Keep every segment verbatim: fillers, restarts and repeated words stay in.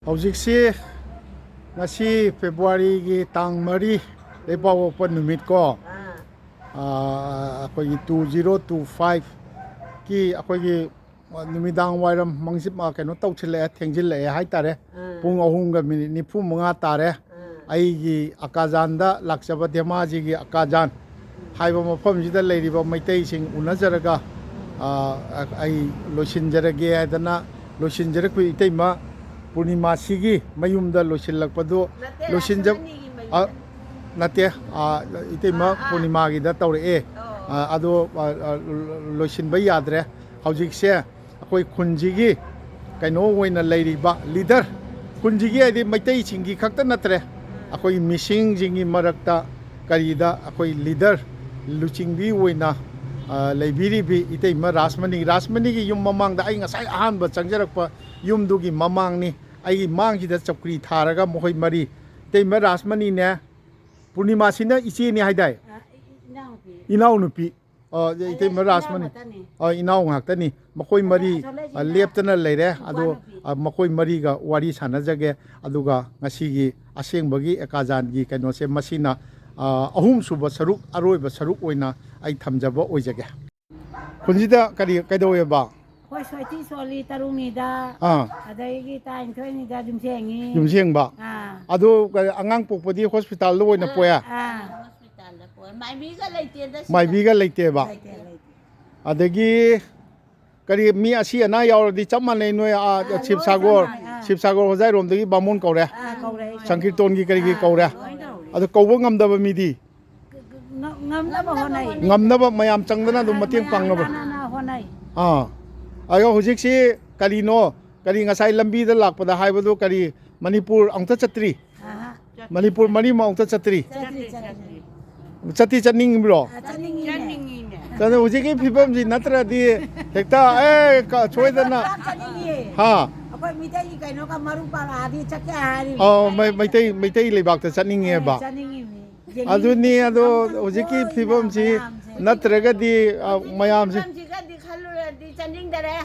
ꯍꯧꯖꯤꯛꯁꯤ ꯉꯁꯤ ꯐꯦꯕ꯭ꯔꯨꯋꯥꯔꯤꯒꯤ ꯇꯥꯡ ꯃꯔꯤ, ꯂꯩꯄꯥꯛꯄꯣꯛꯄ ꯅꯨꯃꯤꯠ ꯀꯣ꯫ ꯑꯥ, ꯑꯩꯈꯣꯏꯒꯤ two zero two fiveꯀꯤ ꯑꯩꯈꯣꯏꯒꯤ ꯅꯨꯃꯤꯗꯥꯡ ꯋꯥꯏꯔꯝ ꯃꯪꯖꯤꯠ-, ꯀꯩꯅꯣ ꯇꯧꯁꯤꯜꯂꯛꯑꯦ, ꯊꯦꯡꯖꯤꯜꯂꯛꯑꯦ ꯍꯥꯏꯇꯥꯔꯦ꯫ ꯑꯥ꯫ ꯄꯨꯡ ꯑꯍꯨꯝꯒ ꯃꯤꯅꯤꯠ ꯅꯤꯐꯨ ꯃꯉꯥ ꯇꯥꯔꯦ꯫ ꯑꯥ꯫ ꯑꯩꯒꯤ ꯑꯀꯥꯖꯥꯟꯗ ꯂꯥꯛꯆꯕ ꯙꯦꯃꯥꯖꯤꯒꯤ ꯑꯀꯥꯖꯥꯟ ꯍꯥꯏꯕ ꯃꯐꯝꯁꯤꯗ ꯂꯩꯔꯤꯕ ꯃꯩꯇꯩꯁꯤꯡ ꯎꯅꯖꯔꯒ, ꯑꯥ, ꯑꯩ ꯂꯣꯏꯁꯤꯟꯖꯔꯒꯦ ꯍꯥꯏꯗꯅ ꯂꯣꯏꯁꯤꯟꯖꯔꯛꯄ ꯏꯇꯩꯃ ꯄꯨꯔꯅꯤꯃꯥꯁꯤꯒꯤ ꯃꯌꯨꯝꯗ ꯂꯣꯏꯁꯤꯜꯂꯛꯄꯗꯨ ꯅꯠꯇꯦ, ꯂꯣꯏꯁꯤꯟꯖ-, ꯔꯥꯁꯃꯅꯤꯒꯤ ꯃꯌꯨꯝꯗ꯫ ꯑ, ꯅꯠꯇꯦ, ꯑ, ꯏꯇꯩꯃ ꯑꯥ, ꯑꯥ꯫ ꯄꯨꯔꯅꯤꯃꯥꯒꯤꯗ ꯇꯧꯔꯛꯑꯦ꯫ ꯑꯣ꯫ ꯑ, ꯑꯗꯣ, ꯑ, ꯑ, ꯂꯣꯏꯁꯤꯟꯕ ꯌꯥꯗ꯭ꯔꯦ꯫ ꯍꯧꯖꯤꯛꯁꯦ ꯑꯩꯈꯣꯏ ꯈꯨꯟꯁꯤꯒꯤ ꯀꯩꯅꯣ ꯑꯣꯏꯅ ꯂꯩꯔꯤꯕ ꯂꯤꯗꯔ, ꯈꯨꯟꯁꯤꯒꯤ ꯍꯥꯏꯗꯤ ꯃꯩꯇꯩꯁꯤꯡꯒꯤ ꯈꯛꯇ ꯅꯠꯇ꯭ꯔꯦ, ꯑꯩꯈꯣꯏꯒꯤ ꯃꯤꯁꯤꯡꯁꯤꯡꯒꯤ ꯃꯔꯛꯇ ꯀꯔꯤꯗ ꯑꯩꯈꯣꯏ ꯂꯤꯗꯔ ꯂꯨꯆꯤꯡꯕꯤ ꯑꯣꯏꯅ, ꯑ, ꯂꯩꯕꯤꯔꯤꯕꯤ ꯏꯇꯩꯃ ꯔꯥꯁꯃꯅꯤ, ꯔꯥꯁꯃꯅꯤꯒꯤ ꯌꯨꯝ ꯃꯃꯥꯡꯗ ꯑꯩ ꯉꯁꯥꯏ ꯑꯍꯥꯟꯕ ꯆꯪꯖꯔꯛꯄ ꯌꯨꯝꯗꯨꯒꯤ ꯃꯃꯥꯡꯅꯤ꯫ ꯑꯩꯒꯤ ꯃꯥꯡꯁꯤꯗ ꯆꯧꯀ꯭ꯔꯤ ꯊꯥꯔꯒ ꯃꯈꯣꯏ ꯃꯔꯤ, ꯏꯇꯩꯃ ꯔꯥꯁꯃꯅꯤꯅꯦ, ꯄꯨꯔꯅꯤꯃꯥꯁꯤꯅ ꯏꯆꯦꯅꯤ ꯍꯥꯏꯗꯥꯏ? ꯑ, ꯏ-, ꯏꯅꯥꯎꯅꯨꯄꯤ꯫ ꯏꯅꯥꯎꯅꯨꯄꯤ꯫ ꯑ, ꯑꯩ ꯏꯇꯩꯃ ꯔꯥꯁꯃꯅꯤ꯫ ꯏꯅꯥꯎ ꯈꯛꯇꯅꯤ꯫ ꯑ, ꯏꯅꯥꯎ ꯉꯥꯛꯇꯅꯤ꯫ ꯃꯈꯣꯏ ꯃꯔꯤ, ꯑꯁꯣꯝꯗꯩꯁꯤꯅ ꯑ, ꯂꯦꯞꯇꯅ ꯂꯩꯔꯦ꯫ ꯅꯨꯄꯥ ꯑꯗꯣ, ꯅꯨꯄꯤ꯫ ꯑ, ꯃꯈꯣꯏ ꯃꯔꯤꯒ ꯋꯥꯔꯤ ꯁꯥꯟꯅꯖꯒꯦ꯫ ꯑꯗꯨꯒ ꯉꯁꯤꯒꯤ ꯑꯁꯦꯡꯕꯒꯤ ꯑꯦꯀꯥꯖꯥꯟꯒꯤ ꯀꯩꯅꯣꯁꯦ ꯃꯁꯤꯅ, ꯑ, ꯑꯍꯨꯝꯁꯨꯕ ꯁꯔꯨꯛ, ꯑꯔꯣꯏꯕ ꯁꯔꯨꯛ ꯑꯣꯏꯅ ꯑꯩ ꯊꯝꯖꯕ ꯑꯣꯏꯖꯒꯦ꯫ ꯈꯨꯟꯁꯤꯗ ꯀꯔꯤ ꯀꯩꯗꯧꯋꯦꯕ? ꯑꯩꯈꯣꯏ ꯁꯣꯏꯇꯤ ꯁꯣꯜꯂꯤ ꯇꯔꯨꯛꯅꯤꯗ, ꯑꯥ꯫ ꯑꯗꯒꯤ ꯇꯔꯥꯅꯤꯊꯣꯏꯅꯤꯗ ꯌꯨꯝꯁꯦꯡꯉꯤ꯫ ꯌꯨꯝꯁꯦꯡꯕ? ꯑꯥ꯫ ꯑꯗꯨ ꯀ-, ꯑꯉꯥꯡ ꯄꯣꯛꯄꯗꯤ ꯍꯣꯁꯄꯤꯇꯥꯜꯗ ꯑꯣꯏꯅ ꯄꯣꯛꯑꯦ? ꯑꯥ꯫ ꯍꯣꯁꯄꯤꯇꯥꯜꯗ ꯄꯣꯛꯑꯦ꯫ ꯃꯥꯏꯕꯤꯒ ꯂꯩꯇꯦꯗ ꯁꯤꯗ꯫ ꯃꯥꯏꯕꯤꯒ ꯂꯩꯇꯦꯕ? ꯂꯩꯇꯦ, ꯂꯩꯇꯦ꯫ ꯑꯗꯒꯤ ꯀꯔꯤ ꯃꯤ ꯑꯁꯤ ꯑꯅꯥ ꯌꯥꯎꯔꯗꯤ ꯆꯞ ꯃꯥꯟꯅꯩ ꯅꯣꯏ, ꯑꯥ, ꯑꯥ, ꯂꯣꯏ ꯁꯤꯕꯁꯥꯒꯣꯔ, ꯆꯞ ꯃꯥꯟꯅꯩ, ꯑꯥ꯫ ꯁꯤꯕꯁꯥꯒꯣꯔ ꯍꯣꯖꯥꯏꯔꯣꯝꯗꯒꯤ ꯕꯥꯃꯣꯟ ꯀꯧꯔꯦ? ꯑꯥ, ꯀꯧꯔꯦ꯫ ꯁꯪꯀꯤꯔꯇꯣꯟꯒꯤ ꯀꯔꯤꯒꯤ ꯑꯥ, ꯀꯧꯔꯦ? ꯂꯣꯏ ꯀꯧꯔꯦ꯫ ꯑꯗꯣ ꯀꯧꯕ ꯉꯝꯗꯕ ꯃꯤꯗꯤ? ꯉ-, ꯉꯝꯅꯕ ꯍꯣꯠꯅꯩ꯫ ꯉꯝꯅꯕ ꯃꯌꯥꯝ ꯆꯪꯗꯅ ꯑꯗꯨꯝ ꯃꯇꯦꯡ ꯃꯌꯥꯝ ꯄꯥꯡꯅꯕ꯫ ꯆꯪꯗꯅ ꯍꯣꯠꯅꯩ꯫ ꯑꯥ꯫ ꯑꯗꯣ ꯍꯧꯖꯤꯛꯁꯤ ꯀꯔꯤꯅꯣ? ꯀꯔꯤ ꯉꯁꯥꯏ ꯂꯝꯕꯤꯗ ꯂꯥꯛꯄꯗ ꯍꯥꯏꯕꯗꯣ ꯀꯔꯤ ꯃꯅꯤꯄꯨꯔ ꯑꯃꯨꯛꯇ ꯆꯠꯇ꯭ꯔꯤ? ꯑꯍꯥ꯫ ꯃꯅꯤꯄꯨꯔ ꯃꯔꯤꯃꯛ ꯑꯃꯨꯛꯇ ꯆꯠꯇ꯭ꯔꯤ? ꯆꯠꯇ꯭ꯔꯤ, ꯆꯠꯇ꯭ꯔꯤ꯫ ꯆꯠꯇꯤ ꯆꯠꯅꯤꯡꯕ꯭ꯔꯣ? ꯑ, ꯆꯠꯅꯤꯡꯉꯤꯅꯦ꯫ ꯆꯠꯅꯤꯡꯉꯤꯅꯦ꯫ ꯑꯗꯣ ꯍꯧꯖꯤꯛꯀꯤ ꯐꯤꯕꯝꯁꯤ ꯅꯠꯇ꯭ꯔꯗꯤ ꯍꯦꯛꯇ, ꯑꯦ, ꯀ-, ꯁꯣꯏꯗꯅ꯫ ꯌꯥꯝ ꯆꯠꯅꯤꯡꯉꯤꯌꯦ꯫ ꯍꯥ? ꯑꯩꯈꯣꯏ ꯃꯤꯇꯩꯒꯤ ꯀꯩꯅꯣꯒ ꯃꯔꯨ ꯄꯥꯜꯂꯛꯑꯗꯤ ꯆꯠꯀꯦ ꯍꯥꯏꯔꯤꯕꯅꯤ꯫ ꯑꯧ, ꯃꯩ-, ꯃꯩꯇꯩ, ꯃꯩꯇꯩ ꯂꯩꯕꯥꯛꯇ ꯆꯠꯅꯤꯡꯉꯦꯕ꯫ ꯑꯦ, ꯆꯠꯅꯤꯡꯉꯤꯕꯅꯤ꯫ ꯑꯗꯨꯅꯤ, ꯑꯗꯣ ꯍꯧꯖꯤꯛꯀꯤ ꯐꯤꯕꯝꯁꯤ ꯅꯠꯇ꯭ꯔꯒꯗꯤ, ꯑ, ꯍꯧꯖꯤꯛꯀꯤ ꯃꯌꯥꯝꯁꯦ ꯐꯤꯕꯝꯁꯤꯒꯗꯤ ꯈꯜꯂꯨꯔꯗꯤ ꯆꯠꯅꯤꯡꯗꯔꯦ꯫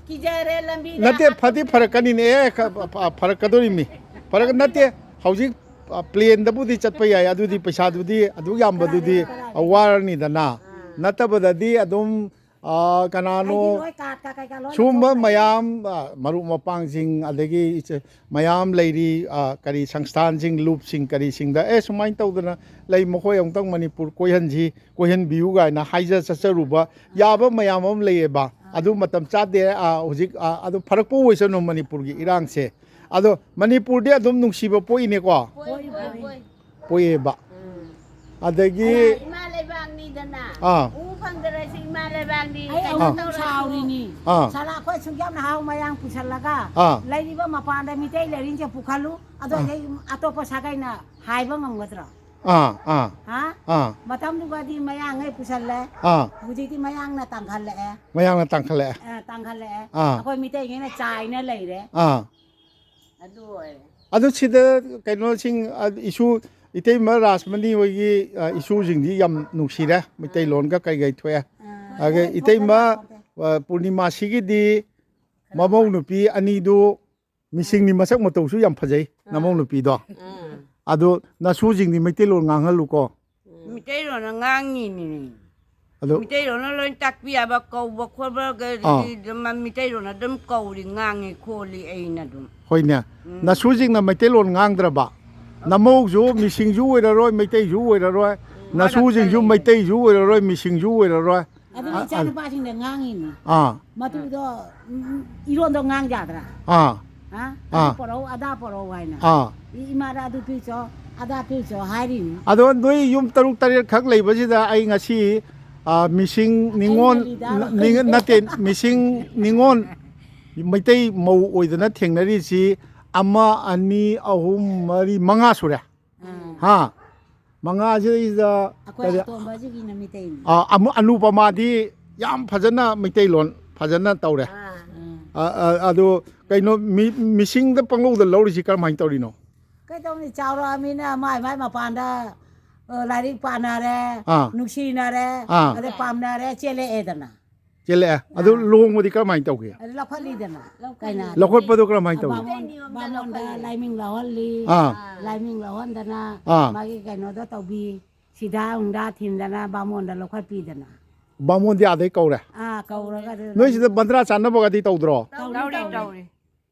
ꯀꯤꯖꯔꯦ ꯂꯝꯕꯤꯗ꯫ ꯅꯠꯇꯦ, ꯐꯗꯤ ꯐꯔꯛꯀꯅꯤꯅꯦ꯫ ꯑꯦ, ꯈ- ꯐ- ꯐ- ꯐꯔꯛꯀꯗꯣꯔꯤꯃꯤ꯫ ꯐꯔꯛ ꯅꯠꯇꯦ, ꯍꯧꯖꯤꯛ, ꯑ, ꯄ꯭ꯂꯦꯟꯗꯕꯨꯗꯤ ꯆꯠꯄ ꯌꯥꯏ꯫ ꯑꯗꯨꯗꯤ ꯄꯩꯁꯥꯗꯨꯗꯤ ꯑꯗꯨꯛ ꯌꯥꯝꯕꯗꯨꯗꯤ, ꯑ, ꯋꯥꯔꯅꯤꯗꯅ꯫ ꯅꯠꯇꯕꯗꯗꯤ ꯑꯗꯨꯝ, ꯑ, ꯀꯅꯥꯅꯣ, ꯑꯩꯗꯤ ꯂꯣꯏ ꯀꯥꯔꯠꯀ ꯀꯩꯀꯥ ꯂꯣꯏꯅ ꯁꯨꯝꯕ ꯊꯣꯛꯈ꯭ꯔꯦ꯫ ꯃꯌꯥꯝ, ꯑ, ꯃꯔꯨꯞ ꯃꯄꯥꯡꯁꯤꯡ, ꯑꯗꯒꯤ ꯏꯆꯦ ꯃꯌꯥꯝ ꯂꯩꯔꯤ, ꯑ, ꯀꯔꯤ ꯁꯪꯁꯊꯥꯟꯁꯤꯡ, ꯂꯨꯞꯁꯤꯡ, ꯀꯔꯤꯁꯤꯡꯗ, "ꯑꯦ, ꯁꯨꯃꯥꯏꯅ ꯇꯧꯗꯅ ꯂꯩ, ꯃꯈꯣꯏ ꯑꯃꯨꯛꯇꯪ ꯃꯅꯤꯄꯨꯔ ꯀꯣꯏꯍꯟꯁꯤ, ꯀꯣꯏꯍꯟꯕꯤꯌꯨ" ꯀꯥꯏꯅ ꯍꯥꯏꯖ ꯆꯠꯆꯔꯨꯕ ꯌꯥꯕ ꯃꯌꯥꯝ ꯑꯃ ꯂꯩꯌꯦꯕ꯫ ꯑꯗꯨ ꯃꯇꯝ ꯆꯥꯗꯦ꯫ ꯑ, ꯍꯧꯖꯤꯛ, ꯑ, ꯑꯗꯨ ꯐꯔꯛꯄꯨ ꯑꯣꯏꯁꯅꯨ ꯃꯅꯤꯄꯨꯔꯒꯤ ꯏꯔꯥꯡꯁꯦ꯫ ꯑꯗꯣ ꯃꯅꯤꯄꯨꯔꯗꯤ ꯑꯗꯨꯝ ꯅꯨꯡꯁꯤꯕ ꯄꯣꯛꯏꯅꯦꯀꯣ꯫ ꯄꯣꯏ, ꯄꯣꯏ, ꯄꯣꯏ꯫ ꯄꯣꯛꯑꯦꯕ꯫ ꯑꯗꯒꯤ, ꯑꯌꯥ, ꯏꯃꯥ ꯂꯩꯕꯥꯛꯅꯤꯗꯅ꯫ ꯑꯥ꯫ ꯎ ꯐꯪꯗ꯭ꯔꯁꯨ ꯏꯃꯥ ꯂꯩꯕꯥꯛꯅꯤ꯫ ꯑꯩ ꯀꯩꯅꯣ ꯑꯃꯨꯛ ꯇꯧꯔꯁꯨ꯫ ꯁꯥꯎꯔꯤꯅꯤ꯫ ꯑꯥ꯫ ꯁꯥꯂꯥ ꯑꯩꯈꯣꯏ ꯁꯨꯛ ꯌꯥꯝꯅ ꯍꯥꯎ ꯃꯌꯥꯝ ꯄꯨꯁꯜꯂꯒ ꯑꯥ꯫ ꯂꯩꯔꯤꯕ ꯃꯄꯥꯟꯗ ꯃꯤꯇꯩ ꯂꯩꯔꯤꯁꯦ ꯄꯨꯈꯠꯂꯨ꯫ ꯑꯗꯣ ꯑꯥ꯫ ꯑꯩ ꯑꯇꯣꯞꯄ ꯁꯥꯒꯩꯅ ꯍꯥꯏꯕ ꯉꯝꯒꯗ꯭ꯔꯣ? ꯑꯥ, ꯑꯥ, ꯍꯥ? ꯑꯥ, ꯃꯇꯝꯗꯨꯒꯗꯤ ꯃꯌꯥꯡꯉꯩ ꯄꯨꯁꯜꯂꯦ꯫ ꯑꯥ꯫ ꯍꯧꯖꯤꯛꯇꯤ ꯃꯌꯥꯡꯅ ꯇꯥꯡꯈꯠꯂꯛꯑꯦ꯫ ꯃꯌꯥꯡꯅ ꯇꯥꯡꯈꯠꯂꯛꯑꯦ꯫ ꯑ, ꯇꯥꯡꯈꯠꯂꯛꯑꯦ꯫ ꯑꯥ꯫ ꯑꯩꯈꯣꯏ ꯃꯤꯇꯩꯉꯩꯅ ꯆꯥꯏꯅ ꯂꯩꯔꯦ꯫ ꯑꯥ꯫ ꯑꯗꯨ ꯑꯣꯏꯔꯦ꯫ ꯑꯗꯨ ꯁꯤꯗ ꯀꯩꯅꯣꯁꯤꯡ, ꯑ, ꯏꯁꯨ, ꯏꯇꯩꯃ ꯔꯥꯁꯃꯅꯤ ꯍꯣꯏꯒꯤ, ꯑ, ꯏꯁꯨꯁꯤꯡꯗꯤ ꯌꯥꯝ ꯅꯨꯡꯁꯤꯔꯦ, ꯃꯩꯇꯩꯂꯣꯟꯒ ꯀꯩꯀꯩ ꯊꯣꯛꯑꯦ꯫ ꯑ, ꯑꯗꯒꯤ ꯊꯣꯛꯄ ꯏꯇꯩꯃ, ꯌꯥꯄꯣꯟꯇꯦ꯫ ꯑ, ꯄꯨꯔꯅꯤꯃꯥꯁꯤꯒꯤꯗꯤ ꯃꯃꯧ ꯅꯨꯄꯤ ꯑꯅꯤꯗꯨ ꯃꯤꯁꯤꯡꯅꯤ, ꯃꯁꯛ ꯃꯇꯧꯁꯨ ꯌꯥꯝ ꯐꯖꯩ, ꯅꯃꯧ ꯅꯨꯄꯤꯗꯣ꯫ ꯎꯝ꯫ ꯑꯗꯣ ꯅꯁꯨꯁꯤꯡꯗꯤ ꯃꯩꯇꯩꯂꯣꯟ ꯉꯥꯡꯍꯜꯂꯨꯀꯣ꯫ ꯃꯤꯇꯩꯂꯣꯟꯅ ꯉꯥꯡꯉꯤꯅꯤꯅꯦ꯫ ꯑꯗꯣ ꯃꯤꯇꯩꯂꯣꯟꯅ ꯂꯣꯏ ꯇꯥꯛꯄꯤ ꯌꯥꯕ, ꯀꯧꯕ ꯈꯣꯠꯄ, ꯑꯥ꯫ ꯃꯤꯇꯩꯂꯣꯟꯅ ꯑꯗꯨꯝ ꯀꯧꯔꯤ, ꯉꯥꯡꯉꯤ ꯈꯣꯠꯂꯤ ꯑꯩꯅ ꯑꯗꯨꯝ꯫ ꯍꯣꯏꯅꯦ꯫ ꯎꯝ꯫ ꯅꯁꯨꯁꯤꯡꯅ ꯃꯩꯇꯩꯂꯣꯟ ꯉꯥꯡꯗ꯭ꯔꯕ? ꯅꯃꯧꯁꯨ ꯃꯤꯁꯤꯡꯁꯨ ꯑꯣꯏꯔꯔꯣꯏ, ꯃꯩꯇꯩꯁꯨ ꯑꯣꯏꯔꯔꯣꯏ꯫ ꯅꯁꯨꯁꯤꯡꯁꯨ ꯃꯔꯛꯇ ꯂꯩ꯫ ꯃꯩꯇꯩꯁꯨ ꯑꯣꯏꯔꯔꯣꯏ, ꯃꯤꯁꯤꯡꯁꯨ ꯑꯣꯏꯔꯔꯣꯏ꯫ ꯑꯗꯨꯅ ꯏꯆꯥꯅꯨꯄꯥꯁꯤꯡꯗ ꯉꯥꯡꯉꯤꯅꯤ꯫ ꯑꯥ, ꯃꯇꯨꯗꯣ, ꯎꯝ, ꯏꯔꯣꯟꯗꯣ ꯉꯥꯡ ꯌꯥꯗ꯭ꯔꯥ? ꯑꯥ, ꯍꯥ? ꯑꯥ꯫ ꯑꯗꯨ ꯄꯣꯔꯛꯎ, ꯑꯗꯥ ꯄꯣꯔꯛꯎ ꯍꯥꯏꯅ꯫ ꯑꯥ, ꯏ-, ꯏꯃꯥꯗ ꯑꯗꯨ ꯄꯤꯆꯣ, ꯑꯗꯥ ꯄꯤꯆꯣ ꯍꯥꯏꯔꯤꯅꯤ꯫ ꯑꯗꯣ ꯅꯣꯏ ꯌꯨꯝ ꯇꯔꯨꯛ ꯇꯔꯦꯠ ꯈꯛ ꯂꯩꯕꯁꯤꯗ ꯑꯩ ꯉꯁꯤ, ꯑ, ꯃꯤꯁꯤꯡ ꯅꯤꯉꯣꯜ, ꯑꯩꯅ ꯂꯤꯗꯥ ꯅꯤꯡ-, ꯅꯠꯇꯦ, ꯃꯤꯁꯤꯡ ꯅꯤꯉꯣꯜ ꯃꯩꯇꯩ ꯃꯧ ꯑꯣꯏꯗꯅ ꯊꯦꯡꯅꯔꯤꯁꯤ ꯑꯃ, ꯑꯅꯤ, ꯑꯍꯨꯝ, ꯃꯔꯤ, ꯃꯉꯥ ꯁꯨꯔꯦ꯫ ꯑꯥ꯫ ꯍꯥ? ꯃꯉꯥꯁꯤꯗꯩꯁꯤꯗ ꯑꯩꯈꯣꯏ ꯀꯔꯤ-, ꯑꯇꯣꯝꯕꯁꯤꯒꯤꯅ ꯃꯤꯇꯩꯅꯤ꯫ ꯑ, ꯑꯃꯨ-, ꯑꯅꯨꯄꯃꯥꯗꯤ ꯌꯥꯝ ꯐꯖꯅ ꯃꯩꯇꯩꯂꯣꯟ ꯐꯖꯅ ꯇꯧꯔꯦ꯫ ꯑꯥ꯫ ꯎꯝ꯫ ꯑ, ꯑ, ꯑꯗꯣ ꯀꯩꯅꯣ ꯃꯤ-, ꯃꯤꯁꯤꯡꯗ ꯄꯪꯂꯧꯗ ꯂꯧꯔꯤꯁꯤ ꯀꯔꯝꯍꯥꯏꯅ ꯇꯧꯔꯤꯅꯣ? ꯀꯩꯗꯧꯅꯤ, ꯆꯥꯎꯔꯛꯑꯃꯤꯅ ꯃꯥꯏ ꯃꯥꯏ ꯃꯄꯥꯟꯗ, ꯑ, ꯂꯥꯏꯔꯤꯛ ꯄꯥꯅꯔꯦ, ꯑꯥ꯫ ꯅꯨꯡꯁꯤꯅꯔꯦ, ꯑꯥ꯫ ꯑꯗꯩ ꯄꯥꯝꯅꯔꯦ, ꯆꯦꯜꯂꯛꯑꯦꯗꯅ꯫ ꯆꯦꯜꯂꯛꯑꯦ꯫ ꯑꯗꯨ ꯂꯨꯍꯣꯡꯕꯗꯤ ꯀꯔꯝꯍꯥꯏꯅ ꯇꯧꯒꯦ? ꯑꯗꯨ ꯂꯧꯈꯠꯂꯤꯗꯅ꯫ ꯀꯩꯅꯥ ꯂꯧꯈꯠꯄꯗꯣ ꯀꯔꯝꯍꯥꯏꯅ ꯇꯧꯏ? ꯕꯥꯃꯣꯟ, ꯕꯥꯃꯣꯟꯗ ꯂꯥꯏꯃꯤꯡ ꯂꯧꯍꯜꯂꯤ꯫ ꯑꯥ꯫ ꯂꯥꯏꯃꯤꯡ ꯂꯧꯍꯟꯗꯅ ꯑꯥ꯫ ꯃꯥꯒꯤ ꯀꯩꯅꯣꯗꯣ ꯇꯧꯕꯤ꯫ ꯁꯤꯗꯥ ꯍꯨꯡꯗꯥ ꯊꯤꯟꯗꯅ ꯕꯥꯃꯣꯟꯗ ꯂꯧꯈꯠꯄꯤꯗꯅ꯫ ꯕꯥꯃꯣꯟꯗꯤ ꯑꯥꯗꯩ ꯀꯧꯔꯦ꯫ ꯑꯥ, ꯀꯧꯔꯒ ꯑꯗꯨ ꯅꯣꯏ ꯁꯤꯗ ꯕꯟꯗ꯭ꯔꯥ ꯆꯥꯟꯅꯕꯒꯗꯤ ꯇꯧꯗ꯭ꯔꯣ? ꯇꯧꯔꯤ, ꯇꯧꯔꯤ, ꯇꯧꯔꯤ꯫ ꯇꯧꯔꯤ꯫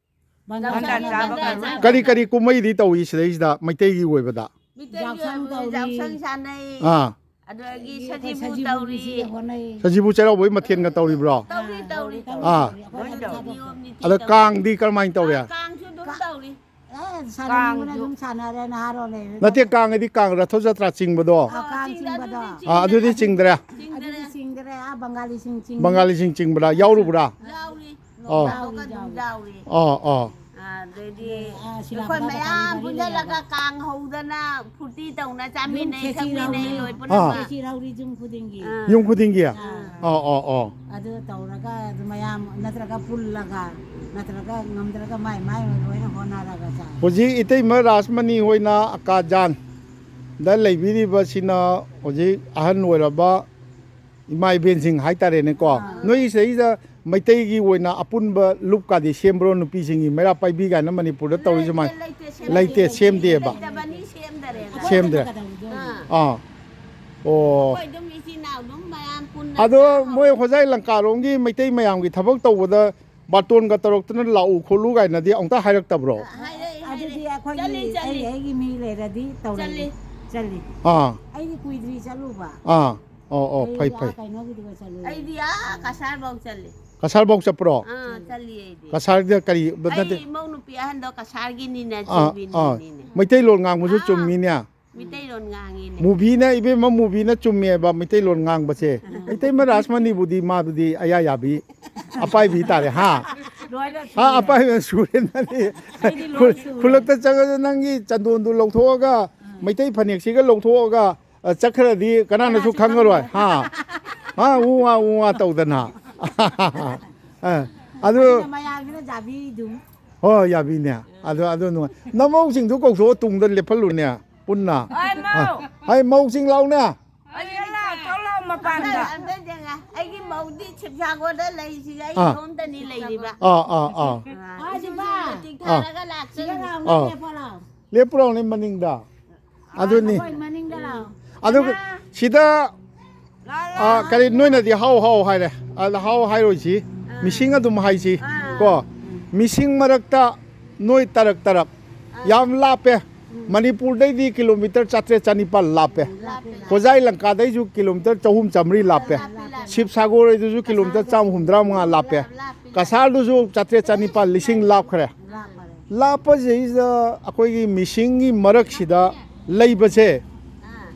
ꯕꯟꯗ꯭ꯔꯥ ꯕꯟꯗ꯭ꯔꯥ ꯆꯥꯕ ꯆꯥꯕ ꯀꯧꯔꯤ꯫ ꯀꯔꯤ ꯀꯔꯤ ꯀꯨꯝꯍꯩꯗꯤ ꯇꯧꯏ ꯁꯤꯗꯩꯁꯤꯗ ꯃꯩꯇꯩꯒꯤ ꯑꯣꯏꯕꯗ? ꯃꯤꯇꯩꯒꯤ ꯌꯥꯎꯁꯪ ꯑꯣꯏꯕ ꯇꯧꯔꯤ꯫ ꯌꯥꯎꯁꯪ ꯁꯥꯟꯅꯩ꯫ ꯑꯥ꯫ ꯑꯗꯒꯤ ꯑꯗꯒꯤ ꯑꯩꯈꯣꯏ ꯁꯖꯤꯕꯨ ꯁꯖꯤꯕꯨ ꯇꯧꯔꯤ꯫ ꯅꯨꯃꯤꯠꯁꯤꯗ ꯍꯣꯠꯅꯩ꯫ ꯁꯖꯤꯕꯨ ꯆꯩꯔꯥꯎꯕꯒꯤ ꯃꯊꯦꯜꯒ ꯇꯧꯔꯤꯕ꯭ꯔꯣ? ꯇꯧꯔꯤ, ꯑꯥ, ꯇꯧꯔꯤ, ꯇꯧꯔꯤ, ꯇꯧꯔꯤ꯫ ꯑꯥ꯫ ꯇꯧꯔꯤ꯫ ꯑꯩꯈꯣꯏ ꯂꯣꯏ ꯊꯥꯗꯣꯛꯑꯦ꯫ ꯇꯧꯔꯤ꯫ ꯅꯤꯌꯣꯝ ꯅꯤꯇꯤ ꯑꯗ ꯇꯧꯔꯤ꯫ ꯀꯥꯡꯗꯤ ꯀꯔꯝꯍꯥꯏꯅ ꯇꯧꯏ? ꯑꯥ, ꯀꯥꯡꯁꯨ ꯑꯗꯨꯝ ꯇꯧꯔꯤ꯫ ꯑꯦ, ꯁꯥꯟꯅꯅꯤꯡꯕꯅ ꯀꯥꯡꯁꯨ꯫ ꯑꯗꯨꯝ ꯁꯥꯟꯅꯔꯦ, ꯅꯍꯥꯔꯣꯜ ꯂꯩꯔꯦ꯫ ꯅꯠꯇꯦ, ꯀꯥꯡ ꯍꯥꯏꯗꯤ ꯀꯥꯡ ꯔꯊꯣ ꯖꯇ꯭ꯔꯥ ꯆꯤꯡꯕꯗꯣ? ꯑꯥ, ꯀꯥꯡ ꯆꯤꯡꯕꯗꯣ꯫ ꯑꯥ, ꯑꯗꯨꯗꯤ ꯆꯤꯡꯗ꯭ꯔꯦ? ꯆꯤꯡꯗ꯭ꯔꯦ꯫ ꯑꯗꯨꯗꯤ ꯆꯤꯡꯗ꯭ꯔꯦ, ꯑꯥ, ꯕꯪꯒꯥꯂꯤꯁꯤꯡ ꯆꯤꯡ-꯫ ꯕꯪꯒꯥꯂꯤꯁꯤꯡ ꯆꯤꯡꯕ꯭ꯔꯥ? ꯌꯥꯎꯔꯨꯕ꯭ꯔꯥ? ꯌꯥꯎꯔꯤ꯫ ꯑꯣ꯫ ꯌꯥꯎꯔꯤ, ꯌꯥꯎꯔꯤ꯫ ꯑꯣ, ꯑꯣ꯫ ꯑꯗꯩꯗꯤ ꯑꯥ, ꯁꯤꯂꯥ ꯑꯩꯈꯣꯏ ꯈꯨꯂꯥꯗ ꯃꯌꯥꯝ ꯀꯔꯤ ꯀꯔꯤ ꯄꯨꯟꯁꯤꯜꯂꯒ ꯂꯩꯔꯒ꯫ ꯀꯥꯡ ꯍꯧꯗꯅ ꯐꯨꯔꯇꯤ ꯇꯧꯅ ꯆꯥꯃꯤꯟꯅꯩ, ꯌꯨꯝ ꯈꯦꯆꯤ ꯊꯛꯃꯤꯟꯅꯩ, ꯂꯧꯔꯤ꯫ ꯂꯣꯏ ꯑꯥ꯫ ꯄꯨꯝꯅꯃꯛ꯫ ꯈꯦꯆꯤ ꯂꯧꯔꯤ ꯌꯨꯝ ꯈꯨꯗꯤꯡꯒꯤ꯫ ꯑꯥ꯫ ꯌꯨꯝ ꯈꯨꯗꯤꯡꯒꯤ? ꯑꯥ꯫ ꯑꯣ, ꯑꯣ, ꯑꯣ꯫ ꯑꯗꯨ ꯇꯧꯔꯒ ꯑꯗꯨ ꯃꯌꯥꯝ ꯅꯠꯇ꯭ꯔꯒ ꯄꯨꯜꯂꯒ ꯅꯠꯇ꯭ꯔꯒ ꯉꯝꯗ꯭ꯔꯒ ꯃꯥꯏ ꯃꯥꯏ ꯂꯣꯏꯅ ꯍꯣꯠꯅꯔꯒ ꯆꯥꯏ꯫ ꯍꯧꯖꯤꯛ ꯏꯇꯩꯃ ꯔꯥꯁꯃꯅꯤ ꯍꯣꯏꯅ ꯑꯀꯥꯖꯥꯟꯗ ꯂꯩꯕꯤꯔꯤꯕꯁꯤꯅ ꯍꯧꯖꯤꯛ ꯑꯍꯟ ꯑꯣꯏꯔꯕ ꯏꯃꯥ ꯏꯕꯦꯟꯁꯤꯡ ꯍꯥꯏꯇꯥꯔꯦꯅꯦꯀꯣ꯫ ꯑꯥ꯫ ꯅꯣꯏꯒꯤ ꯁꯤꯗꯩꯗ ꯃꯩꯇꯩꯒꯤ ꯑꯣꯏꯅ ꯑꯄꯨꯟꯕ ꯂꯨꯞꯀꯥꯗꯤ ꯁꯦꯝꯕ꯭ꯔꯣ? ꯅꯨꯄꯤꯁꯤꯡꯒꯤ ꯃꯩꯔꯥ ꯄꯥꯏꯕꯤ ꯀꯥꯏꯅ ꯃꯅꯤꯄꯨꯔꯗ ꯇꯧꯔꯤ ꯁꯨꯃꯥꯏꯅ? ꯂꯩꯇꯦ, ꯁꯦꯝꯗꯦ꯫ ꯂꯩꯇꯦ, ꯁꯦꯝꯗꯦꯕ꯫ ꯂꯩꯇꯕꯅꯤ, ꯁꯦꯝꯗꯔꯦ꯫ ꯁꯦꯝꯗ꯭ꯔꯦ꯫ ꯑꯥ꯫ ꯑꯥ꯫ ꯑꯣ꯫ ꯑꯩꯈꯣꯏ ꯑꯗꯨꯝ ꯏꯆꯤꯟ ꯏꯅꯥꯎ ꯑꯗꯨꯝ ꯃꯌꯥꯝ ꯄꯨꯟꯅ ꯑꯗꯣ ꯆꯥꯍꯧꯋꯦ꯫ ꯃꯣꯏ ꯍꯣꯖꯥꯏ ꯂꯪꯀꯥꯔꯣꯝꯒꯤ ꯃꯩꯇꯩ ꯃꯌꯥꯝꯒꯤ ꯊꯕꯛ ꯇꯧꯕꯗ ꯕꯥꯔꯇꯣꯟꯒ ꯇꯧꯔꯛꯇꯅ ꯂꯥꯛꯎ ꯈꯣꯠꯂꯨ ꯀꯥꯏꯅꯗꯤ ꯑꯃꯨꯛꯇ ꯍꯥꯏꯔꯛꯇꯕ꯭ꯔꯣ? ꯍꯥꯏꯔꯛꯏ, ꯑꯗꯨꯗꯤ ꯍꯥꯏꯔꯛꯏ꯫ ꯑꯩꯈꯣꯏꯒꯤ ꯆꯠꯂꯤ, ꯆꯠꯂꯤ꯫ ꯑꯩ, ꯑꯩꯒꯤ ꯃꯤ ꯂꯩꯔꯗꯤ ꯇꯧꯔꯛꯏ꯫ ꯆꯠꯂꯤ꯫ ꯆꯠꯂꯤ꯫ ꯑꯥ꯫ ꯑꯩꯗꯤ ꯀꯨꯏꯗ꯭ꯔꯤ ꯆꯠꯂꯨꯕ꯫ ꯑꯥ꯫ ꯑꯣ, ꯑꯣ, ꯑꯩ ꯐꯩ, ꯑꯥ ꯐꯩ꯫ ꯀꯩꯅꯣꯒꯤꯗꯨꯒ ꯆꯠꯂꯨꯏ꯫ ꯑꯩꯗꯤ ꯑꯥ ꯀꯁꯥꯔꯐꯧ ꯆꯠꯂꯤ꯫ ꯀꯁꯥꯔꯐꯧ ꯆꯠꯄ꯭ꯔꯣ? ꯑꯥ, ꯆꯠꯂꯤ ꯑꯩꯗꯤ꯫ ꯀꯁꯥꯔꯗ ꯀꯔꯤ, ꯑꯩ ꯅꯠꯇꯦ꯫ ꯏꯃꯧ ꯅꯨꯄꯤ ꯑꯍꯟꯗꯣ ꯀꯁꯥꯔꯒꯤꯅꯤꯅ ꯑꯥ, ꯑꯥ꯫ ꯆꯨꯝꯃꯤꯅꯤꯅꯦ꯫ ꯃꯩꯇꯩꯂꯣꯟ ꯉꯥꯡꯕꯁꯨ ꯑꯥ꯫ ꯆꯨꯝꯃꯤꯅꯦ꯫ ꯃꯤꯇꯩꯂꯣꯟ ꯉꯥꯡꯉꯤꯅꯦ꯫ ꯃꯨꯚꯤꯅ, ꯏꯕꯦꯝꯃ, ꯃꯨꯚꯤꯅ ꯆꯨꯝꯃꯦꯕ ꯃꯤꯇꯩꯂꯣꯟ ꯉꯥꯡꯕꯁꯦ꯫ ꯏꯇꯩꯃ ꯔꯥꯁꯃꯅꯤꯕꯨꯗꯤ ꯃꯥꯗꯨꯗꯤ ꯑꯌꯥ ꯌꯥꯕꯤ, ꯑꯄꯥꯏꯕꯤ ꯇꯥꯔꯦ, ꯍꯥ? ꯂꯣꯏꯅ ꯍꯥ, ꯁꯨꯔꯦ꯫ ꯑꯄꯥꯏꯕ ꯁꯨꯔꯦ ꯅꯪꯗꯤ꯫ ꯑꯩꯗꯤ ꯂꯣꯏ ꯈꯨ-, ꯁꯨꯔꯦ꯫ ꯈꯨꯜꯂꯛꯇ ꯆꯪꯉꯁꯨ ꯅꯪꯒꯤ ꯆꯟꯗꯣꯟꯗꯨ ꯂꯧꯊꯣꯛꯑꯒ, ꯎꯝ꯫ ꯃꯩꯇꯩ ꯐꯅꯦꯛꯁꯤꯒ ꯂꯧꯊꯣꯛꯑꯒ, ꯑ, ꯆꯠꯈ꯭ꯔꯗꯤ ꯀꯅꯥꯅꯁꯨ ꯀꯅꯥꯁꯨ ꯈꯪꯉꯔꯣꯏ, ꯈꯪꯉꯔꯣꯏ꯫ ꯍꯥ? ꯍꯥ, ꯎ ꯋꯥ, ꯎ ꯋꯥ ꯇꯧꯗꯅ꯫ ꯑ, ꯑꯗꯨ ꯑꯗꯨꯅ ꯃꯌꯥꯝꯁꯤꯅ ꯌꯥꯕꯤꯗꯨꯝ꯫ ꯍꯣꯏ, ꯌꯥꯕꯤꯅꯦ꯫ ꯑꯗꯨ, ꯑꯗꯨ ꯅꯨꯡꯉꯥꯏ꯫ ꯅꯃꯧꯁꯤꯡꯗꯨ ꯀꯧꯊꯣꯛꯑ ꯇꯨꯡꯗ ꯂꯦꯞꯍꯜꯂꯨꯅꯦ꯫ ꯄꯨꯟꯅ꯫ ꯍꯣꯏ, ꯃꯧ꯫ ꯑ, ꯍꯥꯏ, ꯃꯧꯁꯤꯡ ꯂꯥꯎꯅꯦ꯫ ꯑꯩ ꯂꯥꯛ-, ꯊꯣꯛꯂꯛꯑꯣ ꯃꯄꯥꯟꯗ꯫ ꯑꯝꯇ, ꯑꯝꯇ ꯌꯦꯡꯉꯦ꯫ ꯑꯩꯒꯤ ꯍꯧꯖꯤꯛ ꯁꯤꯕꯁꯥꯒꯣꯔꯗ ꯂꯩꯔꯤꯁꯤꯒ ꯑꯩ ꯑꯥ꯫ ꯏꯇꯣꯝꯇꯅꯤ ꯂꯩꯔꯤꯕ꯫ ꯑꯥ, ꯑꯥ, ꯑꯥ꯫ ꯑꯥ, ꯑꯥ, ꯁꯤꯁꯨ ꯁꯤꯕꯥ꯫ ꯃꯇꯤꯛ ꯊꯥꯔꯒ ꯂꯥꯛꯆꯅꯤ꯫ ꯑꯥ꯫ ꯂꯦꯞꯄꯨ ꯂꯥꯎꯅꯦ ꯃꯅꯤꯡꯗ꯫ ꯑꯗꯨꯅꯤ꯫ ꯑꯩꯈꯣꯏ ꯃꯅꯤꯡꯗ ꯂꯥꯛꯑꯣ꯫ ꯑꯗꯨꯒ ꯁꯤꯗ, ꯂꯥꯛꯑꯣ, ꯑꯥ, ꯂꯥꯛꯑꯣ꯫ ꯀꯔꯤ, ꯅꯣꯏꯅꯗꯤ ꯍꯥꯎ ꯍꯥꯎ ꯍꯥꯏꯔꯦ꯫ ꯑꯗ ꯍꯥꯎ ꯍꯥꯏꯔꯣꯏꯁꯤ꯫ ꯑꯥ꯫ ꯃꯤꯁꯤꯡ ꯑꯗꯨꯝ ꯍꯥꯏꯁꯤ꯫ ꯑꯥ꯫ ꯀꯣ? ꯃꯤꯁꯤꯡ ꯃꯔꯛꯇ ꯅꯣꯏ ꯇꯔꯛ ꯇꯔꯛ꯫ ꯑꯥ꯫ ꯌꯥꯝ ꯂꯥꯞꯄꯦ꯫ ꯎꯝ꯫ ꯃꯅꯤꯄꯨꯔꯗꯩꯗꯤ ꯀꯤꯂꯣꯃꯤꯇꯔ ꯆꯥꯇ꯭ꯔꯦꯠ ꯆꯅꯤꯄꯥꯜ ꯂꯥꯞꯄꯦ꯫ ꯂꯥꯞꯄꯦ, ꯂꯥꯞꯄꯦ꯫ ꯍꯣꯖꯥꯏ ꯂꯪꯀꯥꯗꯩꯁꯨ ꯀꯤꯂꯣꯃꯤꯇꯔ ꯆꯍꯨꯝ ꯆꯥꯃꯔꯤ ꯂꯥꯞꯄꯦ꯫ ꯂꯥꯞꯄꯦ, ꯂꯥꯞꯄꯦ꯫ ꯁꯤꯕꯁꯥꯒꯣꯔꯗꯩꯗꯨꯁꯨ ꯀꯤꯂꯣꯃꯤꯇꯔ ꯆꯥꯝꯃ ꯍꯨꯝꯗ꯭ꯔꯥ ꯃꯉꯥ ꯂꯥꯞꯄꯦ꯫ ꯂꯥꯞꯄꯦ, ꯂꯥꯞꯄꯦ꯫ ꯀꯁꯥꯔꯗꯨꯁꯨ ꯆꯥꯇ꯭ꯔꯦꯠ ꯆꯅꯤꯄꯥꯜ ꯂꯤꯁꯤꯡ ꯂꯥꯞꯈ꯭ꯔꯦ꯫ ꯂꯥꯞꯈ꯭ꯔꯦ꯫ ꯂꯥꯞꯄꯁꯤꯗꯩꯁꯤꯗ ꯑꯩꯈꯣꯏꯒꯤ ꯃꯤꯁꯤꯡꯒꯤ ꯃꯔꯛꯁꯤꯗ ꯂꯩꯕꯁꯦ ꯑꯥ꯫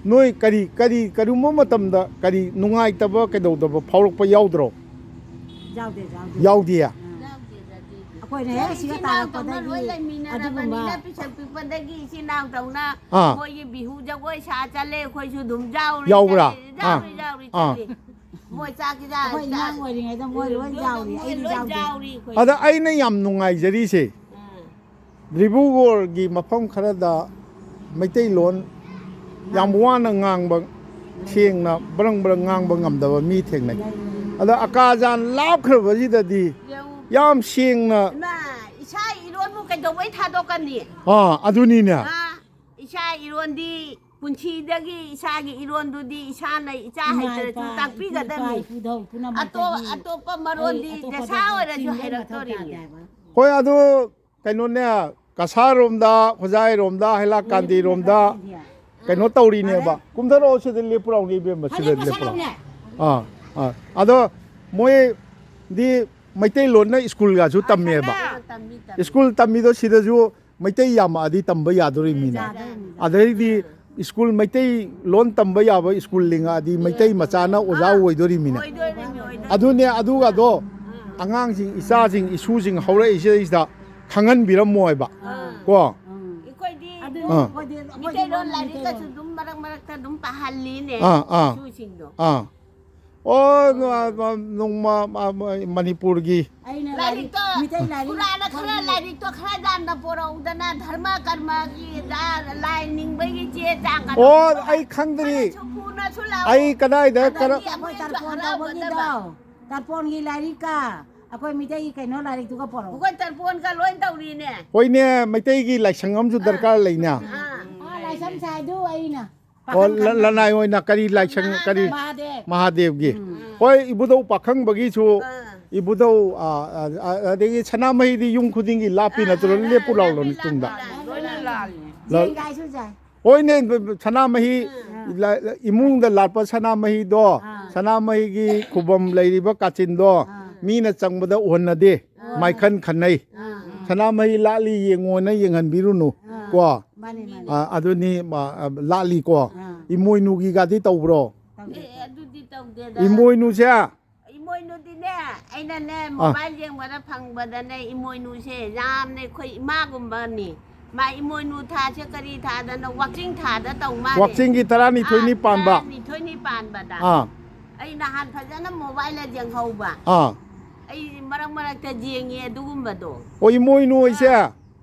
ꯅꯣꯏ ꯀꯔꯤ, ꯀꯔꯤ, ꯀꯔꯤꯒꯨꯝꯕ ꯃꯇꯝꯗ ꯀꯔꯤ ꯅꯨꯡꯉꯥꯏꯇꯕ ꯀꯩꯗꯧꯗꯕ ꯐꯥꯎꯔꯛꯄ ꯌꯥꯎꯗ꯭ꯔꯣ? ꯌꯥꯎꯗꯦ, ꯌꯥꯎꯗꯦ꯫ ꯌꯥꯎꯗꯤꯌꯦ? ꯑꯥ꯫ ꯌꯥꯎꯗꯦ, ꯌꯥꯎꯗꯦ꯫ ꯑꯩꯈꯣꯏꯅ ꯍꯦꯛ ꯁꯤꯗ ꯏꯆꯤꯜ ꯏꯅꯥꯎ ꯇꯧꯅ ꯇꯥꯔꯛꯄꯗꯒꯤ ꯂꯣꯏ ꯑꯗꯨꯒꯨꯝꯕ ꯂꯩꯃꯤꯟꯅꯔꯕꯅꯤꯅ ꯄꯤꯁꯛ ꯄꯤꯛꯄꯗꯒꯤ ꯏꯆꯤꯜ ꯏꯅꯥꯎ ꯇꯧꯅ ꯑꯥ꯫ ꯃꯣꯏꯒꯤ ꯕꯤꯍꯨ ꯖꯒꯣꯏ ꯁꯥ ꯆꯠꯂꯦ, ꯑꯩꯈꯣꯏꯁꯨ ꯑꯗꯨꯝ ꯌꯥꯎꯔꯤ ꯌꯥꯎꯕ꯭ꯔꯥ? ꯆꯠꯂꯦ, ꯌꯥꯎꯔꯤ, ꯑꯥ꯫ ꯌꯥꯎꯔꯤ ꯑꯥ꯫ ꯆꯠꯂꯤ꯫ ꯃꯣꯏ ꯆꯥꯛ ꯆꯥ-, ꯑꯩꯈꯣꯏ ꯆꯥ-, ꯑꯉꯥꯡ ꯑꯣꯏꯔꯤꯉꯩꯗ ꯃꯣꯏ ꯂꯣꯏ ꯌꯥꯎꯔꯤ, ꯃꯣꯏ ꯑꯩꯗꯤ ꯂꯣꯏ ꯌꯥꯎꯗꯦ꯫ ꯌꯥꯎꯔꯤ ꯑꯩꯈꯣꯏ꯫ ꯑꯗ ꯑꯩꯅ ꯌꯥꯝ ꯅꯨꯡꯉꯥꯏꯖꯔꯤꯁꯦ, ꯑꯥ꯫ ꯗꯤꯕ꯭ꯔꯨꯒꯔꯒꯤ ꯃꯐꯝ ꯈꯔꯗ ꯃꯩꯇꯩꯂꯣꯟ ꯌꯥꯝ ꯋꯥꯅ ꯉꯥꯡꯕ, ꯁꯦꯡꯅ ꯕ꯭ꯔꯪ ꯕ꯭ꯔꯪ ꯉꯥꯡꯕ ꯉꯝꯗꯕ ꯃꯤ ꯊꯦꯡꯅꯩ꯫ ꯑꯗ ꯑꯀꯥꯖꯥꯟ ꯂꯥꯞꯈ꯭ꯔꯕꯁꯤꯗꯗꯤ ꯌꯦꯡꯉꯨ꯫ ꯌꯥꯝ ꯁꯦꯡꯅ ꯏꯃꯥ, ꯏꯁꯥ ꯏꯔꯣꯟꯕꯨ ꯀꯩꯗꯧꯕꯩ ꯊꯥꯗꯣꯛꯀꯅꯤ? ꯑꯥ, ꯑꯗꯨꯅꯤꯅꯦ꯫ ꯑꯥ, ꯏꯁꯥ ꯏꯔꯣꯟꯗꯤ ꯄꯨꯟꯁꯤꯗꯒꯤ ꯏꯁꯥꯒꯤ ꯏꯔꯣꯟꯗꯨꯗꯤ ꯏꯁꯥꯅ ꯏꯆꯥ ꯏꯃꯥ ꯍꯩꯇ꯭ꯔꯁꯨ ꯏꯄꯥ, ꯏꯄꯨ ꯏꯄꯥ ꯇꯥꯛꯄꯤꯒꯗꯕꯅꯤ꯫ ꯏꯄꯨꯗꯧ ꯄꯨꯝꯅꯃꯛꯇꯒꯤ ꯑꯇꯣꯞ-, ꯑꯇꯣꯞꯄ ꯃꯔꯣꯟꯗꯤ ꯑꯩ ꯑꯇꯣꯞꯄ ꯗꯁꯥ ꯊꯕꯛ ꯑꯣꯏꯔꯁꯨ ꯆꯤꯡꯕꯩ ꯃꯊꯧ ꯍꯩꯔꯛꯇꯣꯔꯤꯅꯤ꯫ ꯇꯥꯗꯦ ꯍꯥꯏꯕ꯫ ꯍꯣꯏ, ꯑꯗꯨ ꯀꯩꯅꯣꯅꯦ, ꯀꯁꯥꯔꯣꯝꯗ, ꯍꯣꯖꯥꯏꯔꯣꯝꯗ, ꯍꯩꯂꯥꯀꯥꯟꯗꯤꯔꯣꯝꯗ ꯀꯩꯅꯣ ꯇꯧꯔꯤꯅꯦꯕ꯫ ꯀꯨꯝꯊꯔꯛꯑꯣ, ꯁꯤꯗ ꯂꯦꯞꯄꯨ ꯂꯥꯎꯅꯦ, ꯏꯕꯦꯝꯃ, ꯁꯤꯗ ꯂꯦꯞꯄꯨ ꯂꯥꯎ꯫ ꯑꯥ, ꯑꯥ꯫ ꯑꯗꯣ ꯃꯣꯏꯗꯤ ꯃꯩꯇꯩꯂꯣꯟꯅ ꯁ꯭ꯀꯨꯜꯒꯁꯨ ꯇꯝꯃꯦꯕ꯫ ꯇꯝꯃꯤ, ꯇꯝꯃꯤ꯫ ꯁ꯭ꯀꯨꯜ ꯇꯝꯃꯤꯗꯣ ꯁꯤꯗꯁꯨ ꯃꯩꯇꯩ ꯌꯥꯝꯃꯛꯑꯗꯤ ꯇꯝꯕ ꯌꯥꯗꯣꯔꯤꯃꯤꯅ꯫ ꯌꯥꯗꯣꯔꯤꯃꯤ꯫ ꯑꯗꯩꯗꯤ ꯁ꯭ꯀꯨꯜ ꯃꯩꯇꯩ ꯂꯣꯟ ꯇꯝꯕ ꯌꯥꯕ ꯁ꯭ꯀꯨꯜ ꯂꯤꯡꯉꯛꯑꯗꯤ ꯃꯩꯇꯩ ꯃꯆꯥꯅ ꯑꯣꯖꯥ ꯑꯥ, ꯑꯣꯏꯗꯣꯔꯤꯃꯤꯅ꯫ ꯑꯣꯏꯗꯣꯔꯤꯃꯤ, ꯑꯣꯏꯗꯣꯔꯤꯃꯤ꯫ ꯑꯗꯨꯅꯦ, ꯑꯗꯨꯒꯗꯣ ꯑꯥ꯫ ꯑꯉꯥꯡꯁꯤꯡ, ꯏꯆꯥꯁꯤꯡ, ꯏꯁꯨꯁꯤꯡ ꯍꯧꯔꯛꯏꯁꯤꯗꯩꯁꯤꯗ ꯈꯪꯍꯟꯕꯤꯔꯝꯃꯣ ꯍꯥꯏꯕ꯫ ꯑꯥ꯫ ꯀꯣ? ꯑꯩꯈꯣꯏꯗꯤ ꯑꯥ꯫ ꯃꯩꯇꯩꯂꯣꯟ ꯂꯥꯏꯔꯤꯛꯀꯁꯨ ꯑꯗꯨꯝ ꯃꯔꯛ ꯃꯔꯛꯇ ꯑꯗꯨꯝ ꯄꯥꯍꯜꯂꯤꯅꯦ, ꯑꯥ, ꯑꯥ꯫ ꯏꯁꯨꯁꯤꯡꯗꯣ꯫ ꯑꯥ꯫ ꯑꯣ, ꯅꯣ-, ꯅꯣꯡꯃ, ꯃ-, ꯃ-, ꯃꯅꯤꯄꯨꯔꯒꯤ ꯂꯥꯏꯔꯤꯛꯇꯣ, ꯃꯤꯇꯩ ꯂꯥꯏꯔꯤꯛ ꯈꯨꯔꯥꯅ ꯈꯔ ꯑꯩꯈꯣꯏꯒꯤ ꯂꯥꯏꯔꯤꯛꯇꯣ ꯈꯔ ꯌꯥꯝꯅ ꯄꯣꯔꯛꯎꯗꯅ, ꯙꯔꯃ ꯀꯔꯃꯒꯤ ꯂꯥꯏ ꯅꯤꯡꯕꯒꯤ ꯆꯦ ꯆꯥꯡꯒꯗꯣ ꯑꯣ, ꯑꯩ ꯈꯪꯗ꯭ꯔꯤ꯫ ꯈꯔꯁꯨ ꯄꯨꯅ ꯑꯩ ꯀꯗꯥꯏꯗ ꯀꯔ- ꯑꯩꯈꯣꯏ ꯇꯔꯄꯣꯟ ꯇꯧꯕꯒꯤꯗꯣ, ꯇꯔꯄꯣꯟꯒꯤ ꯂꯥꯏꯔꯤꯛꯀ ꯑꯩꯈꯣꯏ ꯃꯤꯇꯩꯒꯤ ꯀꯩꯅꯣ ꯂꯥꯏꯔꯤꯛꯇꯨꯒ ꯄꯣꯔꯛꯑꯣ꯫ ꯑꯩꯈꯣꯏ ꯇꯔꯄꯣꯟꯒ ꯂꯣꯏ ꯇꯧꯔꯤꯅꯦ꯫ ꯍꯣꯏꯅꯦ, ꯃꯩꯇꯩꯒꯤ ꯂꯥꯏꯁꯪ ꯑꯃꯁꯨ ꯗꯔꯀꯥꯔ ꯂꯩꯅꯦ꯫ ꯑꯥ, ꯂꯥꯏꯁꯪ ꯁꯥꯏꯗꯨ ꯑꯩꯅ ꯑꯣ, ꯄꯥꯈꯪ ꯂ- ꯈꯟꯕ꯫ ꯂꯅꯥꯏ ꯑꯣꯏꯅ ꯀꯔꯤ ꯂꯥꯏꯁꯪ, ꯀꯔꯤ? ꯃꯍꯥꯗꯦꯕ꯫ ꯃꯍꯥꯗꯦꯕꯒꯤ꯫ ꯎꯝ꯫ ꯍꯣꯏ, ꯏꯕꯨꯙꯧ ꯄꯥꯈꯪꯕꯒꯤꯁꯨ, ꯑꯥ꯫ ꯏꯕꯨꯙꯧ, ꯑ, ꯑ, ꯑ, ꯑꯗꯒꯤ ꯁꯅꯥꯃꯍꯤꯗꯤ ꯌꯨꯝ ꯈꯨꯗꯤꯡꯒꯤ ꯂꯥꯞꯄꯤ ꯅꯠꯇ꯭ꯔꯣ? ꯑꯥ, ꯂꯦꯞꯄꯨ ꯂꯥꯎ ꯂꯣꯅꯤ ꯇꯨꯡꯗ꯫ ꯂꯣꯏꯅ ꯂꯥꯜꯂꯤ꯫ ꯂ- ꯌꯦꯟꯒꯥꯏꯁꯨ ꯆꯥꯏ꯫ ꯍꯣꯏꯅꯦ, ꯁꯅꯥꯃꯍꯤ, ꯑꯥ꯫ ꯂ- ꯂ- ꯏꯃꯨꯡꯗ ꯂꯥꯠꯄ ꯁꯅꯥꯃꯍꯤꯗꯣ, ꯑꯥ꯫ ꯁꯅꯥꯃꯍꯤꯒꯤ ꯈꯨꯕꯝ ꯂꯩꯔꯤꯕ ꯀꯥꯆꯤꯟꯗꯣ, ꯑꯥ꯫ ꯃꯤꯅ ꯆꯪꯕꯗ ꯎꯍꯟꯅꯗꯦ, ꯑꯥ꯫ ꯃꯥꯏꯈꯟ ꯈꯟꯅꯩ꯫ ꯑꯥ꯫ ꯁꯅꯥꯃꯍꯤ ꯂꯥꯠꯂꯤ ꯌꯦꯡꯉꯣꯅ ꯌꯦꯡꯍꯟꯕꯤꯔꯨꯅꯨ, ꯑꯥ꯫ ꯀꯣ? ꯃꯥꯅꯦ, ꯃꯥꯅꯦ꯫ ꯑ, ꯑꯗꯨꯅꯤ, ꯃ-, ꯑ, ꯂꯥꯠꯂꯤꯀꯣ꯫ ꯑꯥ꯫ ꯏꯃꯣꯏꯅꯨꯒꯤꯒꯗꯤ ꯇꯧꯕ꯭ꯔꯣ? ꯇꯧꯗꯦ꯫ ꯑꯦ, ꯑꯗꯨꯗꯤ ꯇꯧꯗꯦꯗ꯫ ꯏꯃꯣꯏꯅꯨꯁꯦ? ꯏꯃꯣꯏꯅꯨꯗꯤꯅꯦ, ꯑꯩꯅꯅꯦ, ꯑꯥ꯫ ꯃꯣꯕꯥꯏꯜ ꯌꯦꯡꯕꯗ ꯐꯪꯕꯗꯅꯦ, ꯏꯃꯣꯏꯅꯨꯁꯦ ꯌꯥꯝꯅ ꯑꯩꯈꯣꯏ ꯏꯃꯥꯒꯨꯝꯕꯅꯤ꯫ ꯃꯥ ꯏꯃꯣꯏꯅꯨ ꯊꯥꯁꯦ ꯀꯔꯤ ꯊꯥꯗꯅꯣ? ꯋꯥꯛꯆꯤꯡ ꯊꯥꯗ ꯇꯧ ꯃꯥꯜꯂꯦ꯫ ꯋꯥꯛꯆꯤꯡꯒꯤ ꯇꯔꯥꯅꯤꯊꯣꯏꯅꯤ ꯑꯥ, ꯄꯥꯟꯕ꯫ ꯇꯔꯥꯅꯤꯊꯣꯏꯅꯤ ꯄꯥꯟꯕꯗ꯫ ꯑꯥ꯫ ꯑꯩ ꯅꯍꯥꯟ ꯐꯖꯅ ꯃꯣꯕꯥꯏꯜꯗ ꯌꯦꯡꯍꯧꯕ꯫ ꯑꯥ꯫ ꯑꯩ ꯃꯔꯛ ꯃꯔꯛꯇ ꯌꯦꯡꯉꯦ ꯑꯗꯨꯒꯨꯝꯕꯗꯣ꯫ ꯑꯣ, ꯏꯃꯣꯏꯅꯨ ꯍꯥꯏꯁꯦ? ꯑꯥ꯫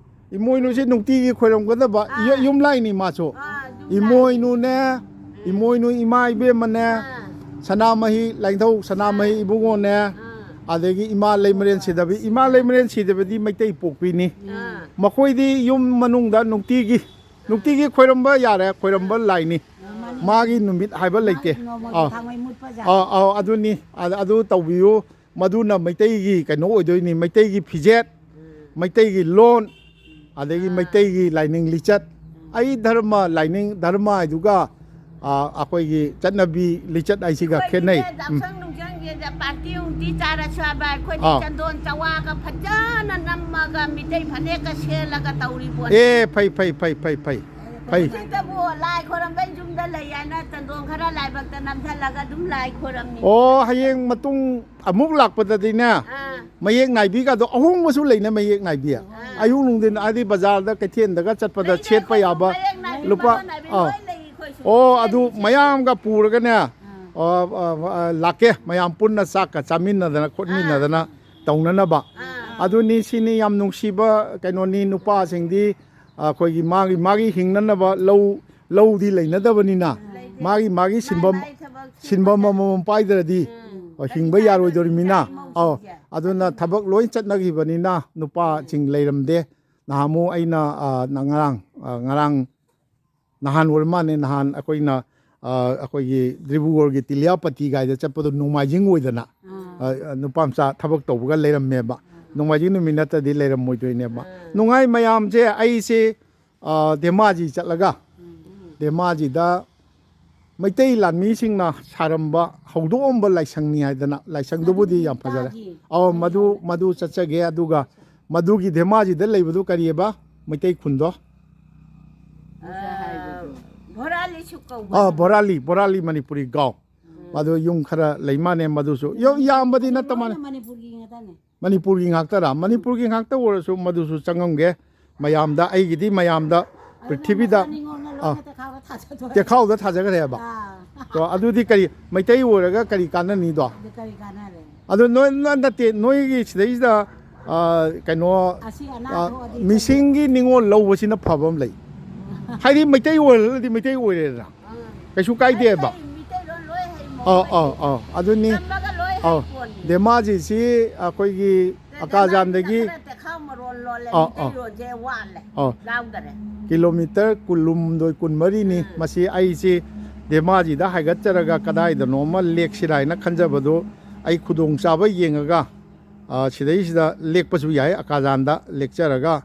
ꯏꯃꯣꯏꯅꯨꯁꯦ ꯅꯨꯡꯇꯤꯒꯤ ꯈꯣꯏꯔꯝꯒꯗꯕ ꯏ-, ꯑꯥ꯫ ꯌꯨꯝꯂꯥꯏꯅꯤ ꯃꯥꯁꯨ꯫ ꯑꯥ, ꯌꯨꯝꯂꯥꯏ꯫ ꯏꯃꯣꯏꯅꯨꯅꯦ, ꯎꯝ꯫ ꯏꯃꯣꯏꯅꯨ ꯏꯃꯥ ꯏꯕꯦꯝꯃꯅꯦ, ꯑꯥ꯫ ꯁꯅꯥꯃꯍꯤ, ꯂꯥꯏꯙꯧ ꯁꯅꯥꯃꯍꯤ ꯑꯥ꯫ ꯏꯕꯨꯡꯉꯣꯅꯦ, ꯑꯥ꯫ ꯑꯗꯒꯤ ꯏꯃꯥ ꯂꯩꯃꯔꯦꯟ ꯁꯤꯗꯕꯤ, ꯏꯃꯥ ꯂꯩꯃꯔꯦꯟ ꯁꯤꯗꯕꯗꯤ ꯃꯩꯇꯩ ꯄꯣꯛꯄꯤꯅꯤ꯫ ꯑꯥ꯫ ꯃꯈꯣꯏꯗꯤ ꯌꯨꯝ ꯃꯅꯨꯡꯗ ꯅꯨꯡꯇꯤꯒꯤ, ꯅꯨꯡꯇꯤꯒꯤ ꯈꯣꯏꯔꯝꯕ ꯌꯥꯔꯦ, ꯈꯣꯏꯔꯝꯕ ꯂꯥꯏꯅꯤ꯫ ꯑꯥ, ꯃꯥꯅꯤ꯫ ꯃꯥꯒꯤ ꯅꯨꯃꯤꯠ ꯍꯥꯏꯕ ꯂꯩꯇꯦ꯫ ꯃꯥꯒꯤ ꯅꯣꯡꯃꯒꯤ ꯑꯥ꯫ ꯊꯥꯡꯃꯩ ꯃꯨꯠꯄ ꯖꯥꯠ꯫ ꯑꯥ, ꯑꯥ, ꯑꯗꯨꯅꯤ꯫ ꯑ-, ꯑꯗꯨ ꯇꯧꯕꯤꯌꯨ꯫ ꯃꯗꯨꯅ ꯃꯩꯇꯩꯒꯤ ꯀꯩꯅꯣ ꯑꯣꯏꯗꯣꯏꯅꯤ, ꯃꯩꯇꯩꯒꯤ ꯐꯤꯖꯦꯠ, ꯎꯝ꯫ ꯃꯩꯇꯩꯒꯤ ꯂꯣꯟ, ꯑꯗꯒꯤ ꯑꯥ꯫ ꯃꯩꯇꯩꯒꯤ ꯂꯥꯏꯅꯤꯡ ꯂꯤꯆꯠ꯫ ꯎꯝ꯫ ꯑꯩ ꯙꯔꯃ, ꯂꯥꯏꯅꯤꯡ ꯙꯔꯃ ꯍꯥꯏꯗꯨꯒ, ꯑ, ꯑꯩꯈꯣꯏꯒꯤ ꯆꯠꯅꯕꯤ ꯂꯤꯆꯠ ꯍꯥꯏꯁꯤꯒ ꯈꯦꯠꯅꯩ꯫ ꯑꯩꯈꯣꯏꯒꯤꯅꯦ, ꯎꯝ꯫ ꯌꯥꯎꯁꯪ ꯅꯨꯡꯁꯪꯁꯦ ꯄꯥꯔꯇꯤ ꯅꯨꯡꯇꯤ ꯆꯥꯔꯁꯨ ꯍꯥꯏꯕ, ꯑꯩꯈꯣꯏꯗꯤ ꯑꯥ꯫ ꯆꯟꯗꯣꯟ ꯆꯋꯥꯒ ꯐꯖꯅ ꯅꯝꯃꯒ ꯃꯤꯇꯩ ꯐꯅꯦꯛꯀ ꯁꯦꯠꯂꯒ ꯇꯧꯔꯤ ꯄꯣꯠꯅꯤ꯫ ꯑꯦ, ꯐꯩ, ꯐꯩ, ꯐꯩ, ꯐꯩ, ꯐꯩ, ꯐꯩ꯫ ꯍꯧꯖꯤꯛꯇꯕꯨ ꯂꯥꯏ ꯈꯣꯏꯔꯝꯕꯩ ꯌꯨꯝꯗ ꯂꯩ ꯍꯥꯏꯅ ꯆꯟꯗꯣꯟ ꯈꯔ ꯂꯥꯏꯕꯛꯇ ꯅꯝꯁꯤꯜꯂꯒ ꯑꯗꯨꯝ ꯂꯥꯏ ꯈꯣꯏꯔꯝꯃꯤ꯫ ꯑꯣ, ꯍꯌꯦꯡ ꯃꯇꯨꯡ ꯑꯃꯨꯛ ꯂꯥꯛꯄꯗꯗꯤꯅꯦ, ꯑꯥ꯫ ꯃꯌꯦꯛ ꯅꯥꯏꯕꯤꯒꯗꯣ ꯑꯍꯣꯡꯕꯁꯨ ꯂꯩꯅ ꯃꯌꯦꯛ ꯅꯥꯏꯕꯤ꯫ ꯑꯥ꯫ ꯑꯌꯨꯛ ꯅꯨꯡꯊꯤꯟ ꯍꯥꯏꯗꯤ ꯕꯖꯥꯔꯗ ꯀꯩꯊꯦꯜꯗꯒ ꯆꯠꯄꯗ ꯂꯩ, ꯂꯩ, ꯁꯦꯠꯄ ꯑꯩꯈꯣꯏꯁꯨ ꯌꯥꯕ ꯃꯌꯦꯛ ꯅꯥꯏꯕꯤ ꯂꯨꯄꯥ, ꯃꯈꯜ ꯅꯥꯏꯕꯤ ꯑꯥ꯫ ꯂꯣꯏ ꯂꯩ ꯑꯩꯈꯣꯏꯁꯨ꯫ ꯑꯣ, ꯑꯗꯨ ꯁꯦꯠꯂꯤꯁꯦ꯫ ꯃꯌꯥꯝꯒ ꯄꯨꯔꯒꯅꯦ, ꯑꯥ꯫ ꯑ, ꯑ, ꯑ, ꯂꯥꯛꯀꯦ꯫ ꯃꯌꯥꯝ ꯄꯨꯟꯅ ꯆꯥꯛꯀ ꯆꯥꯃꯤꯟꯅꯗꯅ ꯈꯣꯠꯃꯤꯟꯅꯗꯅ ꯑꯥ꯫ ꯇꯧꯅꯅꯕ꯫ ꯑꯥ꯫ ꯑꯗꯨꯅꯤ, ꯁꯤꯅꯤ ꯌꯥꯝ ꯅꯨꯡꯁꯤꯕ ꯀꯩꯅꯣꯅꯤ꯫ ꯅꯨꯄꯥꯁꯤꯡꯗꯤ ꯑꯩꯈꯣꯏꯒꯤ ꯃꯥꯒꯤ, ꯃꯥꯒꯤ ꯍꯤꯡꯅꯅꯕ ꯂꯧ, ꯂꯧꯗꯤ ꯂꯩꯅꯗꯕꯅꯤꯅ, ꯂꯩ꯫ ꯃꯥꯒꯤ ꯃꯥꯒꯤ ꯁꯤꯟꯐꯝ ꯃꯥꯏ ꯃꯥꯏ ꯊꯕꯛ ꯁꯤꯟꯐꯝ ꯁꯤꯟꯐꯝ ꯑꯃꯃꯝ ꯄꯥꯏꯗ꯭ꯔꯗꯤ ꯎꯝ꯫ ꯑꯣ, ꯍꯤꯡꯕ ꯌꯥꯔꯣꯏꯗꯣꯔꯤꯃꯤꯅ꯫ ꯃꯧꯁꯤꯡꯁꯦ꯫ ꯑꯧ, ꯑꯗꯨꯅ ꯊꯕꯛ ꯂꯣꯏ ꯆꯠꯅꯈꯤꯕꯅꯤꯅ ꯅꯨꯄꯥꯁꯤꯡ ꯂꯩꯔꯝꯗꯦ꯫ ꯅꯍꯥꯟꯃꯨꯛ ꯑꯩꯅ ꯑ, ꯅ- ꯉꯔꯥꯡ ꯑ, ꯉꯔꯥꯡ ꯅꯍꯥꯟ ꯑꯣꯏꯔ ꯃꯥꯜꯂꯦ, ꯅꯍꯥꯟ ꯑꯩꯈꯣꯏꯅ ꯑ, ꯑꯩꯈꯣꯏꯒꯤ ꯗ꯭ꯔꯤꯕꯨꯒꯣꯔꯒꯤ ꯇꯤꯂꯤꯌꯥꯄꯇꯤ ꯀꯥꯏꯗ ꯆꯠꯄꯗꯣ ꯅꯣꯡꯃꯥꯏꯖꯤꯡ ꯑꯣꯏꯗꯅ ꯑꯥ꯫ ꯑ, ꯅꯨꯄꯥ ꯃꯆꯥ ꯊꯕꯛ ꯇꯧꯕꯒ ꯂꯩꯔꯝꯃꯦꯕ꯫ ꯅꯣꯡꯃꯥꯏꯖꯤꯡ ꯅꯨꯃꯤꯠ ꯅꯠꯇ꯭ꯔꯗꯤ ꯂꯩꯔꯝꯃꯣꯏꯗꯣꯏꯅꯦꯕ꯫ ꯑꯥ꯫ ꯅꯨꯡꯉꯥꯏ ꯃꯌꯥꯝꯁꯦ꯫ ꯑꯩꯁꯦ ꯑ, ꯙꯦꯃꯥꯖꯤ ꯆꯠꯂꯒ ꯎꯝ꯫ ꯙꯦꯃꯥꯖꯤꯗ ꯃꯩꯇꯩ ꯂꯥꯟꯃꯤꯁꯤꯡꯅ ꯁꯥꯔꯝꯕ, ꯍꯧꯗꯣꯛꯑꯝꯕ ꯂꯥꯏꯁꯪꯅꯤ ꯍꯥꯏꯗꯅ, ꯂꯥꯏꯁꯪꯗꯨꯕꯨꯗꯤ ꯌꯥꯝ ꯐꯖꯔꯦ꯫ ꯃꯗꯨꯒꯤ ꯑꯧ, ꯃꯗꯨ ꯃꯗꯨ ꯆꯠꯆꯒꯦ꯫ ꯑꯗꯨꯒ ꯃꯗꯨꯒꯤ ꯙꯦꯃꯥꯖꯤꯗ ꯂꯩꯕꯗꯨ ꯀꯔꯤꯑꯕ? ꯃꯩꯇꯩ ꯈꯨꯟꯗꯣ? ꯑ, ꯚꯣꯔꯥꯂꯤꯁꯨ ꯀꯧꯕ꯫ ꯑ, ꯚꯣꯔꯥꯂꯤ, ꯚꯣꯔꯥꯂꯤ ꯃꯅꯤꯄꯨꯔꯤ ꯒꯥꯎ꯫ ꯎꯝ꯫ ꯃꯗꯨ ꯌꯨꯝ ꯈꯔ ꯂꯩ ꯃꯥꯅꯦ ꯃꯗꯨꯁꯨ꯫ ꯌꯨꯝ ꯌꯥꯝꯕꯗꯤ ꯅꯠꯇ ꯃꯥꯅꯦ꯫ ꯂꯣꯏꯅ ꯃꯅꯤꯄꯨꯔꯒꯤ ꯉꯥꯛꯇꯅꯦ꯫ ꯃꯅꯤꯄꯨꯔꯒꯤ ꯉꯥꯛꯇꯔꯥ? ꯃꯅꯤꯄꯨꯔꯒꯤ ꯉꯥꯛꯇ ꯑꯣꯏꯔꯁꯨ ꯃꯗꯨꯁꯨ ꯆꯪꯉꯝꯒꯦ꯫ ꯃꯌꯥꯝꯗ, ꯑꯩꯒꯤꯗꯤ ꯃꯌꯥꯝꯗ ꯑꯗꯨꯅ ꯄ꯭ꯔꯤꯊꯤꯕꯤꯗ, ꯃꯆꯥ ꯅꯤꯉꯣꯜꯅ ꯑ, ꯂꯣꯏꯅ ꯇꯦꯛꯈꯥꯎꯗ ꯊꯥꯖꯗꯣꯏ꯫ ꯇꯦꯛꯈꯥꯎꯗ ꯊꯥꯖꯈ꯭ꯔꯦꯕ꯫ ꯑꯥ꯫ ꯇꯣ, ꯑꯗꯨꯗꯤ ꯀꯔꯤ, ꯃꯩꯇꯩ ꯑꯣꯏꯔꯒ ꯀꯔꯤ ꯀꯥꯟꯅꯅꯤꯗꯣ? ꯑꯗꯨ ꯀꯔꯤ ꯀꯥꯟꯅꯔꯦ? ꯑꯗꯨ ꯅꯣꯏ, ꯅꯣꯏ ꯅꯠꯇꯦ, ꯅꯣꯏꯒꯤ ꯁꯤꯗꯩꯁꯤꯗ, ꯑ, ꯀꯩꯅꯣ, ꯑꯁꯤ ꯑꯅꯥ ꯑ, ꯊꯣꯛꯑꯗꯤ ꯃꯤꯁꯤꯡꯒꯤ ꯅꯤꯉꯣꯜ ꯂꯧꯕꯁꯤꯅ ꯐꯕ ꯑꯃ ꯂꯩ꯫ ꯍꯥꯏꯗꯤ ꯃꯩꯇꯩ ꯑꯣꯏꯔꯒꯗꯤ ꯃꯩꯇꯩ ꯑꯣꯏꯔꯦꯗꯅ꯫ ꯑꯥ꯫ ꯀꯩꯁꯨ ꯀꯥꯏꯗꯦꯕ꯫ ꯑꯩ ꯃꯤꯇꯩꯂꯣꯟ ꯂꯣꯏ ꯍꯩ, ꯃꯑꯣꯡ ꯑꯧ, ꯑꯧ, ꯍꯩ꯫ ꯑꯧ꯫ ꯑꯗꯨꯅꯤ꯫ ꯇꯝꯃꯒ ꯂꯣꯏ ꯑꯧ꯫ ꯍꯩ ꯄꯣꯠꯅꯤ꯫ ꯙꯦꯃꯥꯖꯤꯁꯤ ꯑꯩꯈꯣꯏꯒꯤ ꯁꯤꯗ ꯑꯀꯥꯖꯥꯟꯗꯒꯤ ꯈꯔ ꯇꯦꯈꯥꯎ ꯃꯔꯣꯜ ꯂꯣꯜꯂꯦ, ꯑꯧ, ꯑꯧ꯫ ꯃꯤꯇꯩꯂꯣꯟꯁꯦ ꯋꯥꯠꯂꯦ, ꯑꯧ꯫ ꯌꯥꯎꯗꯔꯦ꯫ ꯀꯤꯂꯣꯃꯤꯇꯔ ꯀꯨꯟꯍꯨꯝꯗꯣꯏ, ꯀꯨꯟꯃꯔꯤꯅꯤ꯫ ꯎꯝ꯫ ꯃꯁꯤ ꯑꯩꯁꯤ ꯙꯦꯃꯥꯖꯤꯗ ꯍꯥꯏꯒꯠꯆꯔꯒ ꯀꯗꯥꯏꯗꯅꯣ ꯑꯃ ꯂꯦꯛꯁꯤꯔꯥ ꯍꯥꯏꯅ ꯈꯟꯖꯕꯗꯨ ꯑꯩ ꯈꯨꯗꯣꯡꯆꯥꯕ ꯌꯦꯡꯉꯒ, ꯑ, ꯁꯤꯗꯩꯁꯤꯗ ꯂꯦꯛꯄꯁꯨ ꯌꯥꯏ, ꯑꯀꯥꯖꯥꯟꯗ ꯂꯦꯛꯆꯔꯒ,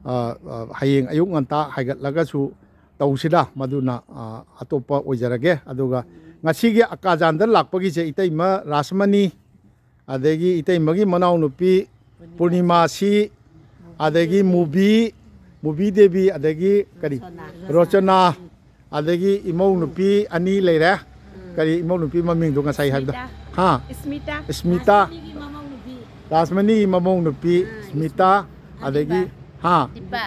ꯑ, ꯑ, ꯍꯌꯦꯡ ꯑꯌꯨꯛ ꯉꯟꯇꯥ ꯍꯥꯏꯒꯠꯂꯒꯁꯨ ꯇꯧꯁꯤꯔꯥ, ꯃꯗꯨꯅ, ꯑ, ꯑꯇꯣꯞꯄ ꯑꯣꯏꯖꯔꯒꯦ꯫ ꯑꯗꯨꯒ ꯉꯁꯤꯒꯤ ꯑꯀꯥꯖꯥꯟꯗ ꯂꯥꯛꯄꯒꯤꯁꯦ ꯏꯇꯩꯃ ꯔꯥꯁꯃꯅꯤ, ꯑꯗꯒꯤ ꯏꯇꯩꯃꯒꯤ ꯃꯅꯥꯎꯅꯨꯄꯤ ꯄꯨꯔꯅꯤꯃꯥꯁꯤ, ꯑꯗꯒꯤ ꯃꯨꯕꯤ, ꯃꯨꯕꯤ ꯗꯦꯕꯤ, ꯑꯗꯒꯤ ꯀꯔꯤ? ꯔꯣꯆꯅꯥ꯫ ꯔꯣꯆꯅꯥ, ꯑꯗꯒꯤ ꯏꯃꯧ ꯅꯨꯄꯤ ꯑꯅꯤ ꯂꯩꯔꯦ꯫ ꯎꯝ꯫ ꯀꯔꯤ ꯏꯃꯧ ꯅꯨꯄꯤ ꯃꯃꯤꯡꯗꯣ ꯉꯁꯥꯏ ꯍꯥꯏꯕꯗꯣ? ꯏꯁꯃꯤꯇꯥ꯫ ꯍꯥ? ꯏꯁꯃꯤꯇꯥ꯫ ꯏꯁꯃꯤꯇꯥ꯫ ꯔꯥꯁꯃꯅꯤꯒꯤ ꯃꯃꯧ ꯅꯨꯄꯤ꯫ ꯔꯥꯁꯃꯅꯤꯒꯤ ꯃꯃꯧ ꯅꯨꯄꯤ ꯎꯝ, ꯏꯁꯃꯤꯇꯥ, ꯏꯁꯃꯤꯇꯥ꯫ ꯑꯗꯒꯤ, ꯍꯥ? ꯗꯤꯄꯥ꯫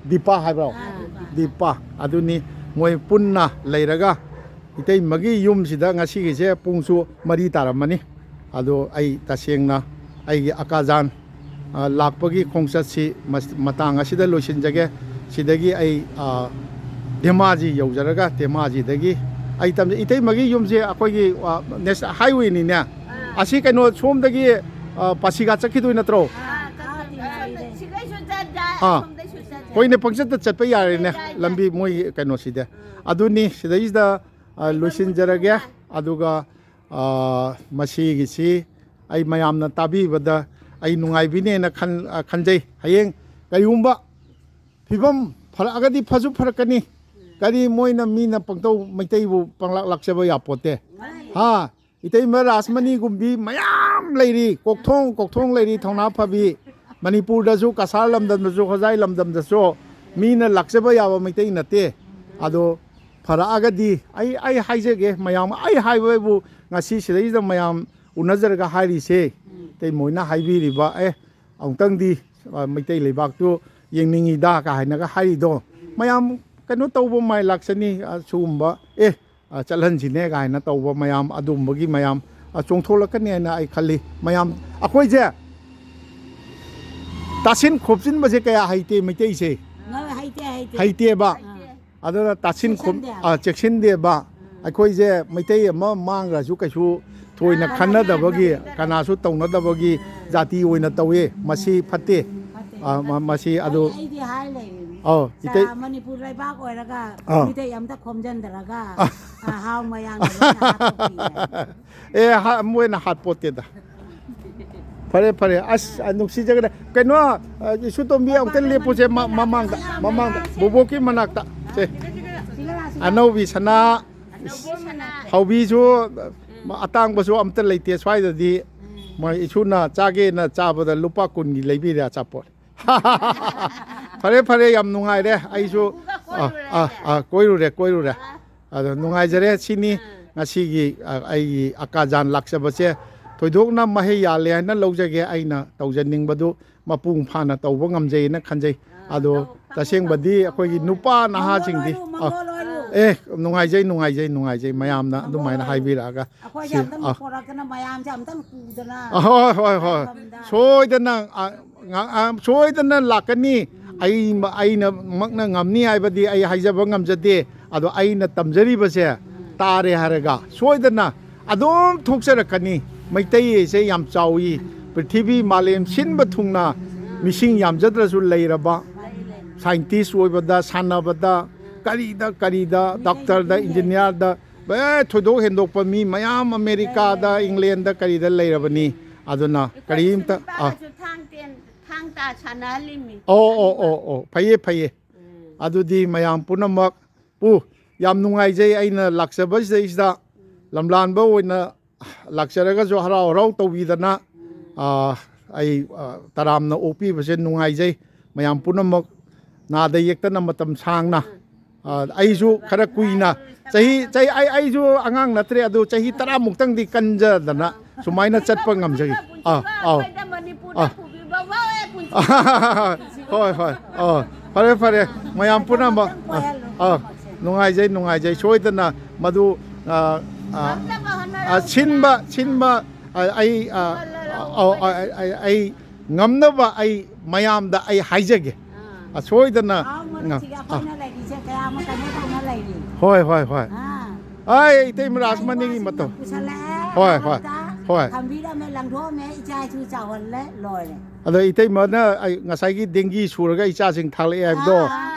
ꯗꯤꯄꯥ ꯍꯥꯏꯕ꯭ꯔꯣ? ꯑꯥ, ꯗꯤꯄꯥ꯫ ꯗꯤꯄꯥ꯫ ꯑꯗꯨꯅꯤ ꯃꯣꯏ ꯄꯨꯟꯅ ꯂꯩꯔꯒ ꯏꯇꯩꯃꯒꯤ ꯌꯨꯝꯁꯤꯗ ꯉꯁꯤꯒꯤꯁꯦ ꯄꯨꯡꯁꯨ ꯃꯔꯤ ꯇꯥꯔꯝꯃꯅꯤ꯫ ꯑꯗꯣ ꯑꯩ ꯇꯁꯦꯡꯅ ꯑꯩꯒꯤ ꯑꯀꯥꯖꯥꯟ, ꯑ, ꯂꯥꯛꯄꯒꯤ ꯈꯣꯡꯆꯠꯁꯤ ꯃꯁ-, ꯃꯇꯥꯡ ꯑꯁꯤꯗ ꯂꯣꯏꯁꯤꯟꯖꯒꯦ꯫ ꯁꯤꯗꯒꯤ ꯑꯩ, ꯑ, ꯙꯦꯃꯥꯖꯤ ꯌꯧꯖꯔꯒ ꯙꯦꯃꯥꯖꯤꯗꯒꯤ ꯑꯩ ꯇꯝꯖꯩ꯫ ꯏꯇꯩꯃꯒꯤ ꯌꯨꯝꯁꯦ ꯑꯩꯈꯣꯏꯒꯤ, ꯑ, ꯅꯦꯁ-, ꯍꯥꯏꯋꯦꯅꯤꯅꯦ꯫ ꯑꯥ꯫ ꯑꯁꯤ ꯀꯩꯅꯣ ꯁꯣꯝꯗꯒꯤ, ꯑ, ꯄꯥꯁꯤꯒꯥꯠ ꯆꯠꯈꯤꯗꯣꯏ ꯅꯠꯇ꯭ꯔꯣ? ꯑꯥ, ꯆꯠꯈꯤꯗꯣꯏꯅꯦ꯫ ꯁꯤꯒꯩꯁꯨ ꯆꯠ ꯌꯥꯏ, ꯑꯥ꯫ ꯑꯁꯣꯝꯗꯩꯁꯨ ꯆꯠ ꯌꯥꯏ꯫ ꯍꯣꯏꯅꯦ, ꯄꯪꯆꯠꯇ ꯆꯠꯄ ꯌꯥꯔꯦꯅꯦ, ꯌꯥꯏ, ꯌꯥꯏ, ꯌꯥꯏ꯫ ꯂꯝꯕꯤ ꯃꯣꯏꯒꯤ ꯀꯩꯅꯣꯁꯤꯗ꯫ ꯎꯝ꯫ ꯑꯗꯨꯅꯤ, ꯁꯤꯗꯩꯁꯤꯗ, ꯑ, ꯂꯣꯏꯁꯤꯟꯖꯔꯒꯦ꯫ ꯑꯗꯨꯒ, ꯑ, ꯃꯁꯤꯒꯤꯁꯤ ꯑꯩ ꯃꯌꯥꯝꯅ ꯇꯥꯕꯤꯕꯗ ꯑꯩ ꯅꯨꯡꯉꯥꯏꯕꯤꯅꯦꯅ ꯈꯟ-, ꯑ, ꯈꯟꯖꯩ꯫ ꯍꯌꯦꯡ ꯀꯔꯤꯒꯨꯝꯕ ꯐꯤꯕꯝ ꯐꯔꯛꯑꯒꯗꯤ ꯐꯁꯨ ꯐꯔꯛꯀꯅꯤ꯫ ꯀꯔꯤ ꯃꯣꯏꯅ ꯃꯤꯅ ꯄꯪꯇꯧ ꯃꯩꯇꯩꯕꯨ ꯄꯪꯂꯥꯛ ꯂꯥꯛꯆꯕ ꯌꯥꯄꯣꯠꯇꯦ꯫ ꯍꯥ? ꯏꯇꯩꯃ ꯔꯥꯁꯃꯅꯤꯒꯨꯝꯕꯤ ꯃꯌꯥꯝ ꯂꯩꯔꯤ, ꯀꯣꯛꯊꯣꯡ ꯀꯣꯛꯊꯣꯡ ꯂꯩꯔꯤ, ꯊꯧꯅꯥ ꯐꯕꯤ꯫ ꯃꯅꯤꯄꯨꯔꯗꯁꯨ, ꯀꯁꯥꯔ ꯂꯝꯗꯝꯗꯁꯨ, ꯍꯣꯖꯥꯏ ꯂꯝꯗꯝꯗꯁꯨ ꯃꯤꯅ ꯂꯥꯛꯆꯕ ꯌꯥꯕ ꯃꯩꯇꯩ ꯅꯠꯇꯦ꯫ ꯑꯗꯣ ꯐꯔꯛꯑꯒꯗꯤ ꯑꯩ, ꯑꯩ ꯍꯥꯏꯖꯒꯦ ꯃꯌꯥꯝ, ꯑꯩ ꯍꯥꯏꯕꯕꯨ ꯉꯁꯤ ꯁꯤꯗꯩꯁꯤꯗ ꯃꯌꯥꯝ ꯎꯅꯖꯔꯒ ꯍꯥꯏꯔꯤꯁꯦ, ꯏꯇꯩꯃ ꯍꯣꯏꯅ ꯍꯥꯏꯕꯤꯔꯤꯕ, "ꯑꯦ, ꯑꯃꯨꯛꯇꯪꯗꯤ, ꯑ, ꯃꯩꯇꯩ ꯂꯩꯕꯥꯛꯇꯨ ꯌꯦꯡꯅꯤꯡꯉꯤꯗ" ꯀ ꯍꯥꯏꯅꯒ ꯍꯥꯏꯔꯤꯗꯣ, ꯃꯌꯥꯝ ꯀꯩꯅꯣ ꯇꯧꯕ ꯃꯥꯏ ꯂꯥꯛꯆꯅꯤ꯫ ꯑ, ꯁꯤꯒꯨꯝꯕ, ꯑꯦ, ꯑ, ꯆꯠꯍꯟꯁꯤꯅꯦ ꯀꯥꯏꯅ ꯇꯧꯕ ꯃꯌꯥꯝ, ꯑꯗꯨꯒꯨꯝꯕꯒꯤ ꯃꯌꯥꯝ, ꯑ, ꯆꯣꯡꯊꯣꯛꯂꯛꯀꯅꯤ ꯍꯥꯏꯅ ꯑꯩ ꯈꯜꯂꯤ꯫ ꯃꯌꯥꯝ ꯑꯩꯈꯣꯏꯁꯦ ꯇꯥꯁꯤꯟ ꯈꯣꯞꯆꯤꯟꯕꯁꯦ ꯀꯌꯥ ꯍꯩꯇꯦ ꯃꯩꯇꯩꯁꯦ꯫ ꯉ-, ꯍꯩꯇꯦ, ꯍꯩꯇꯦ꯫ ꯍꯩꯇꯦꯕ꯫ ꯑꯥ꯫ ꯑꯗꯨꯅ ꯇꯥꯁꯤꯟ ꯈꯣꯝ-, ꯆꯦꯛꯁꯤꯟꯗꯦ ꯍꯥꯏꯕ꯫ ꯑꯥ, ꯆꯦꯛꯁꯤꯟꯗꯦꯕ꯫ ꯎꯝ꯫ ꯑꯩꯈꯣꯏꯁꯦ ꯃꯩꯇꯩ ꯑꯃ ꯃꯥꯡꯈ꯭ꯔꯁꯨ ꯀꯩꯁꯨ ꯊꯣꯏꯅ ꯑꯥ, ꯈꯟꯅꯗꯕꯒꯤ, ꯈꯟꯅꯗꯕꯒꯤ꯫ ꯀꯅꯥꯁꯨ ꯇꯧꯅꯗꯕꯒꯤ ꯎꯝ꯫ ꯖꯥꯇꯤ ꯑꯣꯏꯅ ꯇꯧꯏ꯫ ꯃꯁꯤ ꯐꯠꯇꯦ꯫ ꯎꯝ, ꯐꯠꯇꯦ, ꯑꯥ, ꯃ-, ꯐꯠꯇꯦ꯫ ꯃꯁꯤ ꯑꯗꯨ ꯑꯩ, ꯑꯩꯗꯤ ꯍꯥꯏ ꯂꯩꯔꯤꯅꯤ꯫ ꯑꯧ, ꯆꯥ-, ꯏꯇꯩ-, ꯃꯅꯤꯄꯨꯔ ꯂꯩꯕꯥꯛ ꯑꯣꯏꯔꯒ ꯑꯥ꯫ ꯃꯤꯇꯩ ꯑꯝꯇ ꯈꯣꯝꯖꯤꯟꯗꯔꯒ, ꯑꯥ꯫ ꯑꯥ, ꯍꯥꯎ ꯃꯌꯥꯡꯅ ꯂꯣꯏꯅ ꯍꯥꯠꯇꯣꯛꯄꯤꯔꯦ꯫ ꯑꯦ, ꯍꯥ-, ꯃꯣꯏꯅ ꯍꯥꯠꯄꯣꯠꯇꯦꯗ꯫ ꯐꯔꯦ, ꯐꯔꯦ꯫ ꯑꯁ, ꯑ, ꯅꯨꯡꯁꯤꯖꯒ꯭ꯔꯦ꯫ ꯀꯩꯅꯣ, ꯑ, ꯏꯁꯨ ꯇꯣꯝꯕꯤ, ꯑꯃꯨꯛꯇ ꯂꯦꯞꯄꯨꯁꯦ, ꯃ-, ꯃꯃꯥꯡꯗ, ꯃꯃꯥꯡꯗ꯫ ꯕꯣꯕꯣꯛꯀꯤ ꯃꯅꯥꯛꯇ꯫ ꯁꯦ꯫ ꯑꯅꯧꯕꯤ ꯁꯅꯥ, ꯍꯥꯎꯕꯤꯁꯨ, ꯑ, ꯑꯇꯥꯡꯕꯁꯨ ꯑꯝꯇ ꯂꯩꯇꯦ ꯁ꯭ꯋꯥꯏꯗꯗꯤ꯫ ꯃꯣꯏ ꯏꯁꯨꯅ ꯆꯥꯒꯦꯅ ꯆꯥꯕꯗ ꯂꯨꯄꯥ ꯀꯨꯟꯒꯤ ꯂꯩꯕꯤꯔꯦ ꯑꯆꯥꯄꯣꯠ꯫ ꯐꯔꯦ, ꯐꯔꯦ, ꯌꯥꯝ ꯅꯨꯡꯉꯥꯏꯔꯦ꯫ ꯑꯩꯁꯨ, ꯑ, ꯑ, ꯑ, ꯀꯣꯏꯔꯨꯔꯦ, ꯀꯣꯏꯔꯨꯔꯦ꯫ ꯑꯗꯣ ꯅꯨꯡꯉꯥꯏꯖꯔꯦ꯫ ꯁꯤꯅꯤ ꯉꯁꯤꯒꯤ, ꯑ, ꯑꯩꯒꯤ ꯑꯀꯥꯖꯥꯟ ꯂꯥꯛꯆꯕꯁꯦ ꯊꯣꯏꯗꯣꯛꯅ ꯃꯍꯩ ꯌꯥꯜꯂꯦ ꯍꯥꯏꯅ ꯂꯧꯖꯒꯦ꯫ ꯑꯩꯅ ꯇꯧꯖꯅꯤꯡꯕꯗꯨ ꯃꯄꯨꯡ ꯐꯥꯅ ꯇꯧꯕ ꯉꯝꯖꯩꯅ ꯈꯟꯖꯩ꯫ ꯑꯗꯣ ꯇꯁꯦꯡꯕꯗꯤ ꯑꯩꯈꯣꯏꯒꯤ ꯅꯨꯄꯥ ꯅꯍꯥꯁꯤꯡꯗꯤ, ꯑ, ꯑꯦ, ꯅꯨꯡꯉꯥꯏꯖꯩ, ꯅꯨꯡꯉꯥꯏꯖꯩ, ꯅꯨꯡꯉꯥꯏꯖꯩ ꯃꯌꯥꯝꯅ ꯑꯗꯨꯃꯥꯏꯅ ꯍꯥꯏꯕꯤꯔꯛꯑꯒ꯫ ꯑꯩꯈꯣꯏꯁꯦ ꯁꯤ, ꯑꯝꯇꯪ ꯑ, ꯄꯣꯔꯛꯇꯅ ꯃꯌꯥꯝꯁꯦ ꯑꯝꯇꯪ ꯄꯨꯗꯅ꯫ ꯑ, ꯍꯣꯏ, ꯍꯣꯏ, ꯍꯣꯏ꯫ ꯃꯐꯝꯗ꯫ ꯁꯣꯏꯗꯅ, ꯑ, ꯉ-, ꯑ, ꯁꯣꯏꯗꯅ ꯂꯥꯛꯀꯅꯤ꯫ ꯑꯩ, ꯑꯩꯅꯃꯛꯅ ꯉꯝꯅꯤ ꯍꯥꯏꯕꯗꯤ ꯑꯩ ꯍꯥꯏꯖꯕ ꯉꯝꯖꯗꯦ꯫ ꯑꯗꯣ ꯑꯩꯅ ꯇꯝꯖꯔꯤꯕꯁꯦ, ꯇꯥꯔꯦ ꯍꯥꯏꯔꯒ ꯁꯣꯏꯗꯅ ꯑꯗꯨꯝ ꯊꯣꯛꯆꯔꯛꯀꯅꯤ꯫ ꯃꯩꯇꯩ ꯍꯥꯏꯁꯦ ꯌꯥꯝ ꯆꯥꯎꯏ꯫ ꯄ꯭ꯔꯤꯊꯤꯕꯤ ꯃꯥꯂꯦꯝ ꯁꯤꯟꯕ ꯊꯨꯡꯅ ꯃꯤꯁꯤꯡ ꯌꯥꯝꯖꯗ꯭ꯔꯁꯨ ꯂꯩꯔꯕ, ꯁꯥꯏꯟꯇꯤꯁ ꯑꯣꯏꯕꯗ, ꯁꯥꯟꯅꯕꯗ, ꯀꯔꯤꯗ ꯀꯔꯤꯗ, ꯗꯣꯛꯇꯔꯗ, ꯏꯟꯖꯤꯅꯤꯌꯥꯔꯗ, ꯑꯦ, ꯊꯣꯏꯗꯣꯛ ꯍꯦꯟꯗꯣꯛꯄ ꯃꯤ ꯃꯌꯥꯝ ꯑꯃꯦꯔꯤꯀꯥꯗ, ꯏꯪꯂꯦꯟꯗ, ꯀꯔꯤꯗ ꯂꯩꯔꯕꯅꯤ꯫ ꯑꯗꯨꯅ ꯑꯩꯈꯣꯏ ꯀꯔꯤꯝꯇ, ꯑꯥ꯫ ꯁꯨꯅꯤꯇꯥꯒꯁꯨ ꯊꯥꯡ ꯇꯦꯟ-, ꯊꯥꯡ ꯇꯥ ꯁꯥꯟꯅꯍꯜꯂꯤꯃꯤ꯫ ꯑꯣ, ꯑꯣ, ꯑꯅꯤꯃꯛ꯫ ꯑꯣ, ꯑꯣ, ꯐꯩꯌꯦ, ꯐꯩꯌꯦ꯫ ꯎꯝ꯫ ꯑꯗꯨꯗꯤ ꯃꯌꯥꯝ ꯄꯨꯝꯅꯃꯛ ꯄꯨ, ꯌꯥꯝ ꯅꯨꯡꯉꯥꯏꯖꯩ꯫ ꯑꯩꯅ ꯂꯥꯛꯆꯕꯁꯤꯗꯩꯁꯤꯗ ꯂꯝꯂꯥꯟꯕ ꯑꯣꯏꯅ ꯂꯥꯛꯆꯔꯒꯁꯨ ꯍꯔꯥꯎ ꯍꯔꯥꯎ ꯇꯧꯕꯤꯗꯅ, ꯑꯥ, ꯑꯩ, ꯑꯥ, ꯇꯔꯥꯝꯅ ꯑꯣꯛꯄꯤꯕꯁꯦ ꯅꯨꯡꯉꯥꯏꯖꯩ꯫ ꯃꯌꯥꯝ ꯄꯨꯝꯅꯃꯛ ꯅꯥꯗ ꯌꯦꯛꯇꯅ ꯃꯇꯝ ꯁꯥꯡꯅ, ꯑꯥ, ꯑꯩꯁꯨ ꯈꯔ ꯀꯨꯏꯅ, ꯆꯍꯤ, ꯆꯍꯤ, ꯑꯩ, ꯑꯩꯁꯨ ꯑꯉꯥꯡ ꯅꯠꯇ꯭ꯔꯦ, ꯑꯗꯨ ꯆꯍꯤ ꯇꯔꯥꯃꯨꯛꯇꯪꯗꯤ ꯀꯟꯖꯗꯅ ꯁꯨꯃꯥꯏꯅ ꯆꯠꯄ ꯉꯝꯖꯒꯦ꯫ ꯑꯥ, ꯑꯥꯎ꯫ ꯑꯩꯈꯣꯏꯗ ꯃꯅꯤꯄꯨꯔꯗ ꯑꯥ꯫ ꯄꯨꯕꯤꯕ ꯋꯥ-, ꯑꯦ, ꯄꯨꯟꯁꯤ꯫ ꯍꯣꯏ, ꯍꯣꯏ꯫ ꯑꯥ, ꯐꯔꯦ, ꯐꯔꯦ꯫ ꯃꯌꯥꯝ ꯄꯨꯝꯅꯃꯛ꯫ ꯑꯥ, ꯑꯥ꯫ ꯅꯨꯡꯉꯥꯏꯖꯩ, ꯅꯨꯡꯉꯥꯏꯖꯩ꯫ ꯁꯣꯏꯗꯅ ꯃꯗꯨ, ꯑꯥ, ꯑꯥ, ꯉꯝꯅꯕ ꯍꯣꯠꯅꯔꯣ꯫ ꯑꯥ, ꯁꯤꯟꯕ, ꯁꯤꯟꯕ, ꯑꯥ, ꯑꯩ, ꯑꯥ, ꯍꯣꯠꯅꯔꯣ꯫ ꯑꯥ, ꯑꯥ, ꯑꯩ, ꯑꯩ, ꯑꯩ ꯉꯝꯅꯕ ꯑꯩ ꯃꯌꯥꯝꯗ ꯑꯩ ꯍꯥꯏꯖꯒꯦ꯫ ꯑꯥ꯫ ꯑꯥ, ꯁꯣꯏꯗꯅ꯫ ꯑꯥ, ꯃꯔꯛꯁꯤꯒ ꯑꯥ꯫ ꯑꯩꯈꯣꯏꯅ ꯂꯩꯔꯤꯁꯦ ꯀꯌꯥꯝ ꯀꯩꯅꯣ ꯇꯧꯅ ꯂꯩꯔꯤ꯫ ꯍꯣꯏ, ꯍꯣꯏ, ꯍꯣꯏ꯫ ꯑꯥ꯫ ꯑꯩ ꯏꯇꯩ ꯔꯥꯁꯃꯅꯤꯒꯤ ꯃꯇꯧ꯫ ꯄꯨꯁꯜꯂꯛꯑꯦ, ꯍꯣꯏ, ꯍꯣꯏ, ꯃꯔꯛꯇ ꯍꯣꯏ꯫ ꯊꯝꯕꯤꯔꯝꯃꯦ, ꯂꯪꯊꯣꯛꯑꯝꯃꯦ, ꯏꯆꯥ ꯏꯁꯨ ꯆꯥꯎꯍꯜꯂꯦ, ꯂꯣꯏꯔꯦ꯫ ꯑꯗꯣ ꯏꯇꯩꯃꯅ ꯑꯩ ꯉꯁꯥꯏꯒꯤ ꯗꯦꯡꯒꯤ ꯁꯨꯔꯒ ꯏꯆꯥꯁꯤꯡ ꯊꯥꯛꯂꯛꯑꯦ ꯍꯥꯏꯕꯗꯣ, ꯑꯥ,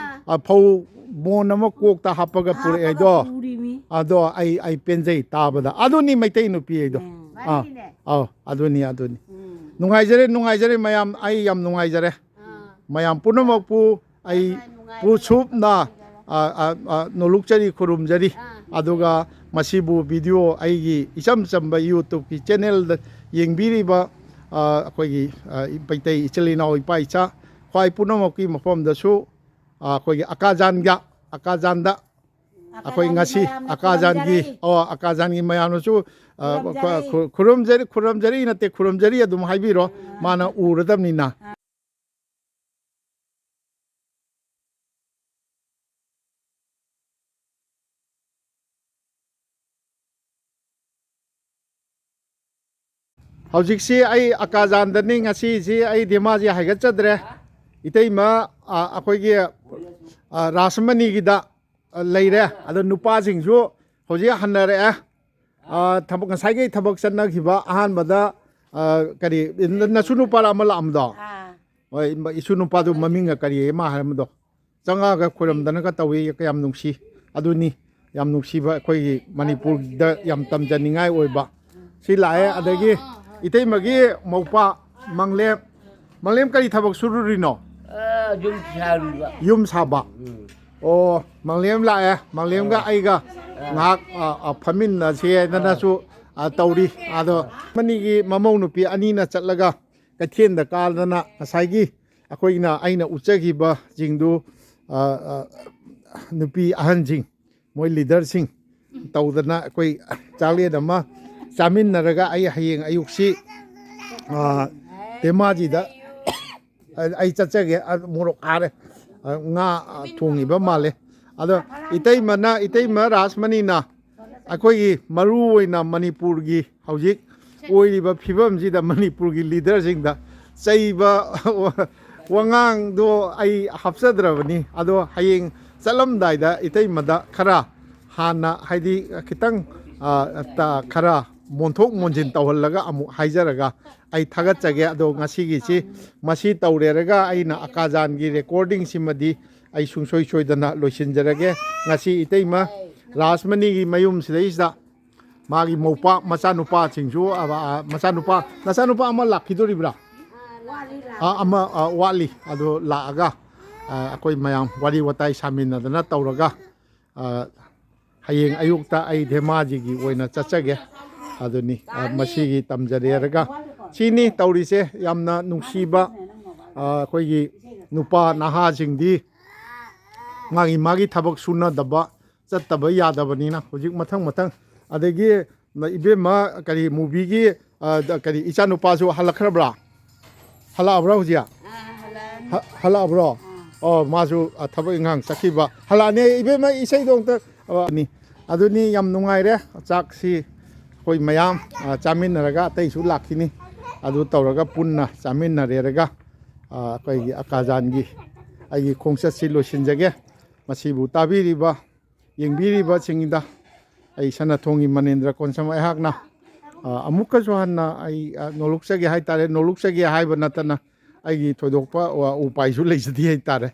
ꯑꯥ꯫ ꯑ, ꯐꯧ ꯃꯣꯟ ꯑꯃ ꯀꯣꯛꯇ ꯍꯥꯞꯄꯒ ꯍꯥꯞꯄꯒ ꯄꯨꯔꯛꯑꯦ ꯍꯥꯏꯗꯣ, ꯄꯨꯔꯤꯃꯤ꯫ ꯑꯗꯣ ꯑꯩ, ꯑꯩ ꯄꯦꯟꯖꯩ ꯇꯥꯕꯗ꯫ ꯑꯗꯨꯅꯤ ꯃꯩꯇꯩ ꯅꯨꯄꯤ ꯍꯥꯏꯗꯣ꯫ ꯎꯝ꯫ ꯑꯥ, ꯃꯥꯅꯤꯅꯦ꯫ ꯑꯧ, ꯑꯗꯨꯅꯤ, ꯑꯗꯨꯅꯤ꯫ ꯎꯝ꯫ ꯅꯨꯡꯉꯥꯏꯖꯔꯦ, ꯅꯨꯡꯉꯥꯏꯖꯔꯦ ꯃꯌꯥꯝ, ꯑꯩ ꯌꯥꯝ ꯅꯨꯡꯉꯥꯏꯖꯔꯦ꯫ ꯑꯥ꯫ ꯃꯌꯥꯝ ꯄꯨꯝꯅꯃꯛꯄꯨ ꯑꯩ ꯅꯨꯡꯉꯥꯏ, ꯅꯨꯡꯉꯥꯏ, ꯄꯨ ꯁꯨꯞꯅ, ꯅꯨꯡꯉꯥꯏ꯫ ꯑ, ꯑ, ꯑ, ꯅꯣꯂꯨꯛꯆꯔꯤ, ꯈꯨꯔꯨꯝꯖꯔꯤ꯫ ꯑꯥ꯫ ꯑꯗꯨꯒ ꯃꯁꯤꯕꯨ ꯚꯤꯗꯤꯑꯣ ꯑꯩꯒꯤ ꯏꯆꯝ ꯆꯝꯕ YouTubeꯀꯤ channelꯗ ꯌꯦꯡꯕꯤꯔꯤꯕ, ꯑ, ꯑꯩꯈꯣꯏꯒꯤ, ꯑ, ꯃꯩꯇꯩ ꯏꯆꯤꯜ ꯏꯅꯥꯎ ꯏꯄꯥ ꯏꯆꯥ ꯈ꯭ꯋꯥꯏ ꯄꯨꯝꯅꯃꯛꯀꯤ ꯃꯐꯝꯗꯁꯨ, ꯑ, ꯑꯩꯈꯣꯏꯒꯤ ꯑꯀꯥꯖꯥꯟꯒ, ꯑꯀꯥꯖꯥꯟꯗ ꯑꯩꯈꯣꯏ ꯑꯀꯥꯖꯥꯟꯒꯤ ꯉꯁꯤ ꯃꯌꯥꯝꯅ ꯑꯀꯥꯖꯥꯟꯒꯤ, ꯈꯨꯔꯨꯝꯖꯔꯤ꯫ ꯑꯣ, ꯑꯀꯥꯖꯥꯟꯒꯤ ꯃꯌꯥꯝꯅꯁꯨ, ꯑ, ꯈꯨꯔꯨꯝꯖꯔꯤ꯫ ꯈꯨ-, ꯈꯨꯔꯨꯝꯖꯔꯤ, ꯈꯨꯔꯨꯝꯖꯔꯤ ꯅꯠꯇꯦ, ꯈꯨꯔꯨꯝꯖꯔꯤ ꯑꯗꯨꯝ ꯍꯥꯏꯕꯤꯔꯣ, ꯑꯥ꯫ ꯃꯥꯅ ꯎꯔꯗꯕꯅꯤꯅ꯫ ꯑꯥ꯫ ꯍꯧꯖꯤꯛꯁꯤ ꯑꯩ ꯑꯀꯥꯖꯥꯟꯗꯅꯤ, ꯉꯁꯤꯁꯤ ꯑꯩ ꯙꯦꯃꯥꯖꯤ ꯍꯥꯏꯒꯠꯆꯗ꯭ꯔꯦ꯫ ꯏꯇꯩꯃ, ꯑ, ꯑꯩꯈꯣꯏꯒꯤ, ꯑ, ꯔꯥꯁꯃꯅꯤꯒꯤꯗ, ꯑ, ꯂꯩꯔꯦ꯫ ꯑꯗꯣ ꯅꯨꯄꯥꯁꯤꯡꯁꯨ ꯍꯧꯖꯤꯛ ꯍꯟꯅꯔꯛꯑꯦ꯫ ꯑ, ꯊꯕꯛ, ꯉꯁꯥꯏꯒꯤ ꯊꯕꯛ ꯆꯠꯅꯈꯤꯕ ꯑꯍꯥꯟꯕꯗ, ꯑ, ꯀꯔꯤ, ꯅ-, ꯅꯁꯨ ꯅꯨꯄꯥꯔ ꯑꯃ ꯂꯥꯛꯑꯝꯗꯣ? ꯑꯥ꯫ ꯍꯣꯏ, ꯏꯃ-, ꯏꯁꯨ ꯅꯨꯄꯥꯗꯨ ꯃꯃꯤꯡꯒ ꯀꯔꯤ ꯃꯥ ꯍꯥꯏꯔꯝꯕꯗꯣ? ꯆꯪꯉꯛꯑꯒ ꯈꯣꯏꯔꯝꯗꯅꯒ ꯇꯧꯏ, ꯀꯌꯥꯝ ꯅꯨꯡꯁꯤ꯫ ꯑꯗꯨꯅꯤ ꯌꯥꯝ ꯅꯨꯡꯁꯤꯕ, ꯑꯩꯈꯣꯏꯒꯤ ꯃꯅꯤꯄꯨꯔꯗ ꯌꯥꯝ ꯇꯝꯖꯅꯤꯡꯉꯥꯏ ꯑꯣꯏꯕ꯫ ꯁꯤ ꯂꯥꯛꯑꯦ, ꯑꯗꯒꯤ ꯏꯇꯩꯃꯒꯤ ꯃꯧꯄꯥ ꯃꯪꯂꯦꯝ꯫ ꯃꯪꯂꯦꯝ ꯀꯔꯤ ꯊꯕꯛ ꯁꯨꯔꯨꯔꯤꯅꯣ? ꯑ, ꯌꯨꯝ ꯁꯥꯔꯤꯕ꯫ ꯌꯨꯝ ꯁꯥꯕ꯫ ꯎꯝ꯫ ꯑꯣ, ꯃꯪꯂꯦꯝ ꯂꯥꯛꯑꯦ꯫ ꯃꯪꯂꯦꯝꯒ ꯑ꯫ ꯑꯩꯒ ꯑ꯫ ꯉꯥꯏꯍꯥꯛ, ꯑ, ꯑ, ꯐꯝꯃꯤꯟꯅꯁꯦ ꯍꯥꯏꯗꯅꯁꯨ, ꯑ, ꯇꯧꯔꯤ꯫ ꯑꯗꯣ ꯃꯅꯤꯒꯤ ꯃꯃꯧ ꯅꯨꯄꯤ ꯑꯅꯤꯅ ꯆꯠꯂꯒ ꯀꯩꯊꯦꯜꯗ ꯀꯥꯗꯅ ꯉꯁꯥꯏꯒꯤ ꯑꯩꯈꯣꯏꯅ, ꯑꯩꯅ ꯎꯠꯆꯈꯤꯕꯁꯤꯡꯗꯨ, ꯑ, ꯑ, ꯅꯨꯄꯤ ꯑꯍꯟꯁꯤꯡ, ꯃꯣꯏ ꯂꯤꯗꯔꯁꯤꯡ ꯇꯧꯗꯅ ꯑꯩꯈꯣꯏ ꯆꯥꯛꯂꯦꯟ ꯑꯃ ꯆꯥꯃꯤꯟꯅꯔꯒ ꯑꯩ ꯍꯌꯦꯡ ꯑꯌꯨꯛꯁꯤ, ꯑ, ꯙꯦꯃꯥꯖꯤꯗ ꯑꯩ ꯆꯠꯆꯒꯦ꯫ ꯑ, ꯃꯣꯔꯣꯛ ꯍꯥꯔꯦ꯫ ꯑ, ꯉꯥ, ꯑ, ꯊꯣꯡꯉꯤꯕ ꯃꯥꯜꯂꯦ꯫ ꯑꯗꯣ ꯏꯇꯩꯃꯅ, ꯏꯇꯩꯃ ꯔꯥꯁꯃꯅꯤꯅ ꯑꯩꯈꯣꯏꯒꯤ ꯃꯔꯨ ꯑꯣꯏꯅ ꯃꯅꯤꯄꯨꯔꯒꯤ ꯍꯧꯖꯤꯛ ꯑꯣꯏꯔꯤꯕ ꯐꯤꯕꯝꯁꯤꯗ ꯃꯅꯤꯄꯨꯔꯒꯤ ꯂꯤꯗꯔꯁꯤꯡꯗ ꯆꯩꯕ ꯋꯥꯉꯥꯡꯗꯣ ꯑꯩ ꯍꯥꯞꯆꯗ꯭ꯔꯕꯅꯤ꯫ ꯑꯗꯣ ꯍꯌꯦꯡ ꯆꯠꯂꯝꯗꯥꯏꯗ ꯏꯇꯩꯃꯗ ꯈꯔ ꯍꯥꯟꯅ, ꯍꯥꯏꯗꯤ, ꯈꯤꯇꯪ, ꯑ, ꯇ-, ꯈꯔ ꯃꯣꯟꯊꯣꯛ ꯃꯣꯟꯁꯤꯟ ꯇꯧꯍꯜꯂꯒ ꯑꯃꯨꯛ ꯍꯥꯏꯖꯔꯒ ꯑꯩ ꯊꯥꯒꯠꯆꯒꯦ꯫ ꯑꯗꯣ ꯉꯁꯤꯒꯤꯁꯤ ꯃꯁꯤ ꯇꯧꯔꯦꯔꯒ ꯑꯩꯅ ꯑꯀꯥꯖꯥꯟꯒꯤ ꯔꯦꯀꯣꯔꯗꯤꯡꯁꯤꯃꯗꯤ ꯑꯩ ꯁꯨꯡꯁꯣꯏ ꯁꯣꯏꯗꯅ ꯂꯣꯏꯁꯤꯟꯖꯔꯒꯦ꯫ ꯉꯁꯤ ꯏꯇꯩꯃ ꯔꯥꯁꯃꯅꯤꯒꯤ ꯃꯌꯨꯝꯁꯤꯗꯩꯁꯤꯗ ꯃꯥꯒꯤ ꯃꯧꯄꯥ, ꯃꯆꯥꯅꯨꯄꯥꯁꯤꯡꯁꯨ, ꯑ, ꯑ, ꯃꯆꯥꯅꯨꯄꯥ, ꯅꯆꯥꯅꯨꯄꯥ ꯑꯃ ꯂꯥꯛꯈꯤꯗꯣꯔꯤꯕ꯭ꯔꯥ? ꯑ, ꯑꯃ, ꯑ, ꯋꯥꯠꯂꯤ꯫ ꯑꯗꯣ ꯂꯥꯛꯑꯒ, ꯑ, ꯑꯩꯈꯣꯏ ꯃꯌꯥꯝ ꯋꯥꯔꯤ ꯋꯥꯇꯥꯏ ꯁꯥꯃꯤꯟꯅꯗꯅ ꯇꯧꯔꯒ, ꯑ, ꯍꯌꯦꯡ ꯑꯌꯨꯛꯇ ꯑꯩ ꯙꯦꯃꯥꯖꯤꯒꯤ ꯑꯣꯏꯅ ꯆꯠꯆꯒꯦ꯫ ꯑꯗꯨꯅꯤ, ꯑ, ꯃꯁꯤꯒꯤ ꯇꯝꯖꯔꯦꯔꯒ ꯁꯤꯅꯤ ꯇꯧꯔꯤꯁꯦ꯫ ꯌꯥꯝꯅ ꯅꯨꯡꯁꯤꯕ, ꯑ, ꯑꯩꯈꯣꯏꯒꯤ ꯅꯨꯄꯥ ꯅꯍꯥꯁꯤꯡꯗꯤ ꯃꯥꯒꯤ, ꯃꯥꯒꯤ ꯊꯕꯛ ꯁꯨꯅꯗꯕ, ꯆꯠꯇꯕ ꯌꯥꯗꯕꯅꯤꯅ ꯍꯧꯖꯤꯛ ꯃꯊꯪ ꯃꯊꯪ꯫ ꯑꯗꯒꯤ ꯏꯕꯦꯝꯃ ꯀꯔꯤ movieꯒꯤ, ꯑ, ꯀꯔꯤ ꯏꯆꯥꯅꯨꯄꯥꯁꯨ ꯍꯜꯂꯛꯈ꯭ꯔꯕ꯭ꯔꯥ? ꯍꯜꯂꯛꯑꯕ꯭ꯔꯥ ꯍꯧꯖꯤꯛ? ꯑꯥ, ꯍꯜꯂꯛꯑꯅꯤ꯫ ꯍ-, ꯍꯜꯂꯛꯑꯕ꯭ꯔꯣ? ꯑꯥ꯫ ꯑꯣ, ꯃꯥꯁꯨ, ꯑ, ꯊꯕꯛ ꯏꯪꯈꯥꯡ ꯆꯠꯈꯤꯕ꯫ ꯍꯜꯂꯛꯑꯅꯤ ꯏꯕꯦꯝꯃ, ꯏꯁꯩꯗꯣ ꯑꯝꯇ, ꯑ, ꯅꯤ꯫ ꯑꯗꯨꯅꯤ, ꯌꯥꯝ ꯅꯨꯡꯉꯥꯏꯔꯦ꯫ ꯆꯥꯛꯁꯤ ꯑꯩꯈꯣꯏ ꯃꯌꯥꯝ, ꯑ, ꯆꯥꯃꯤꯟꯅꯔꯒ ꯑꯇꯩꯁꯨ ꯂꯥꯛꯈꯤꯅꯤ꯫ ꯑꯗꯨ ꯇꯧꯔꯒ ꯄꯨꯟꯅ ꯆꯥꯃꯤꯟꯅꯔꯦꯔꯒ, ꯑ, ꯑꯩꯈꯣꯏꯒꯤ ꯑꯀꯥꯖꯥꯟꯒꯤ ꯑꯩꯒꯤ ꯈꯣꯡꯆꯠꯁꯤ ꯂꯣꯏꯁꯤꯟꯖꯒꯦ꯫ ꯃꯁꯤꯕꯨ ꯇꯥꯕꯤꯔꯤꯕ, ꯌꯦꯡꯕꯤꯔꯤꯕꯁꯤꯡꯗ ꯑꯩ ꯁꯅꯥꯊꯣꯡꯒꯤ ꯃꯅꯦꯟꯗ꯭ꯔ ꯀꯣꯟꯁꯝ꯫ ꯑꯩꯍꯥꯛꯅ ꯑ, ꯑꯃꯨꯛꯀꯁꯨ ꯍꯟꯅ ꯑꯩ ꯑ, ꯅꯣꯂꯨꯛꯆꯒꯦ ꯍꯥꯏꯇꯥꯔꯦ꯫ ꯅꯣꯂꯨꯛꯆꯒꯦ ꯍꯥꯏꯕ ꯅꯠꯇꯅ ꯑꯩꯒꯤ ꯊꯣꯏꯗꯣꯛꯄ ꯑ, ꯎꯄꯥꯏꯁꯨ ꯂꯩꯖꯗꯦ ꯍꯥꯏꯇꯥꯔꯦ꯫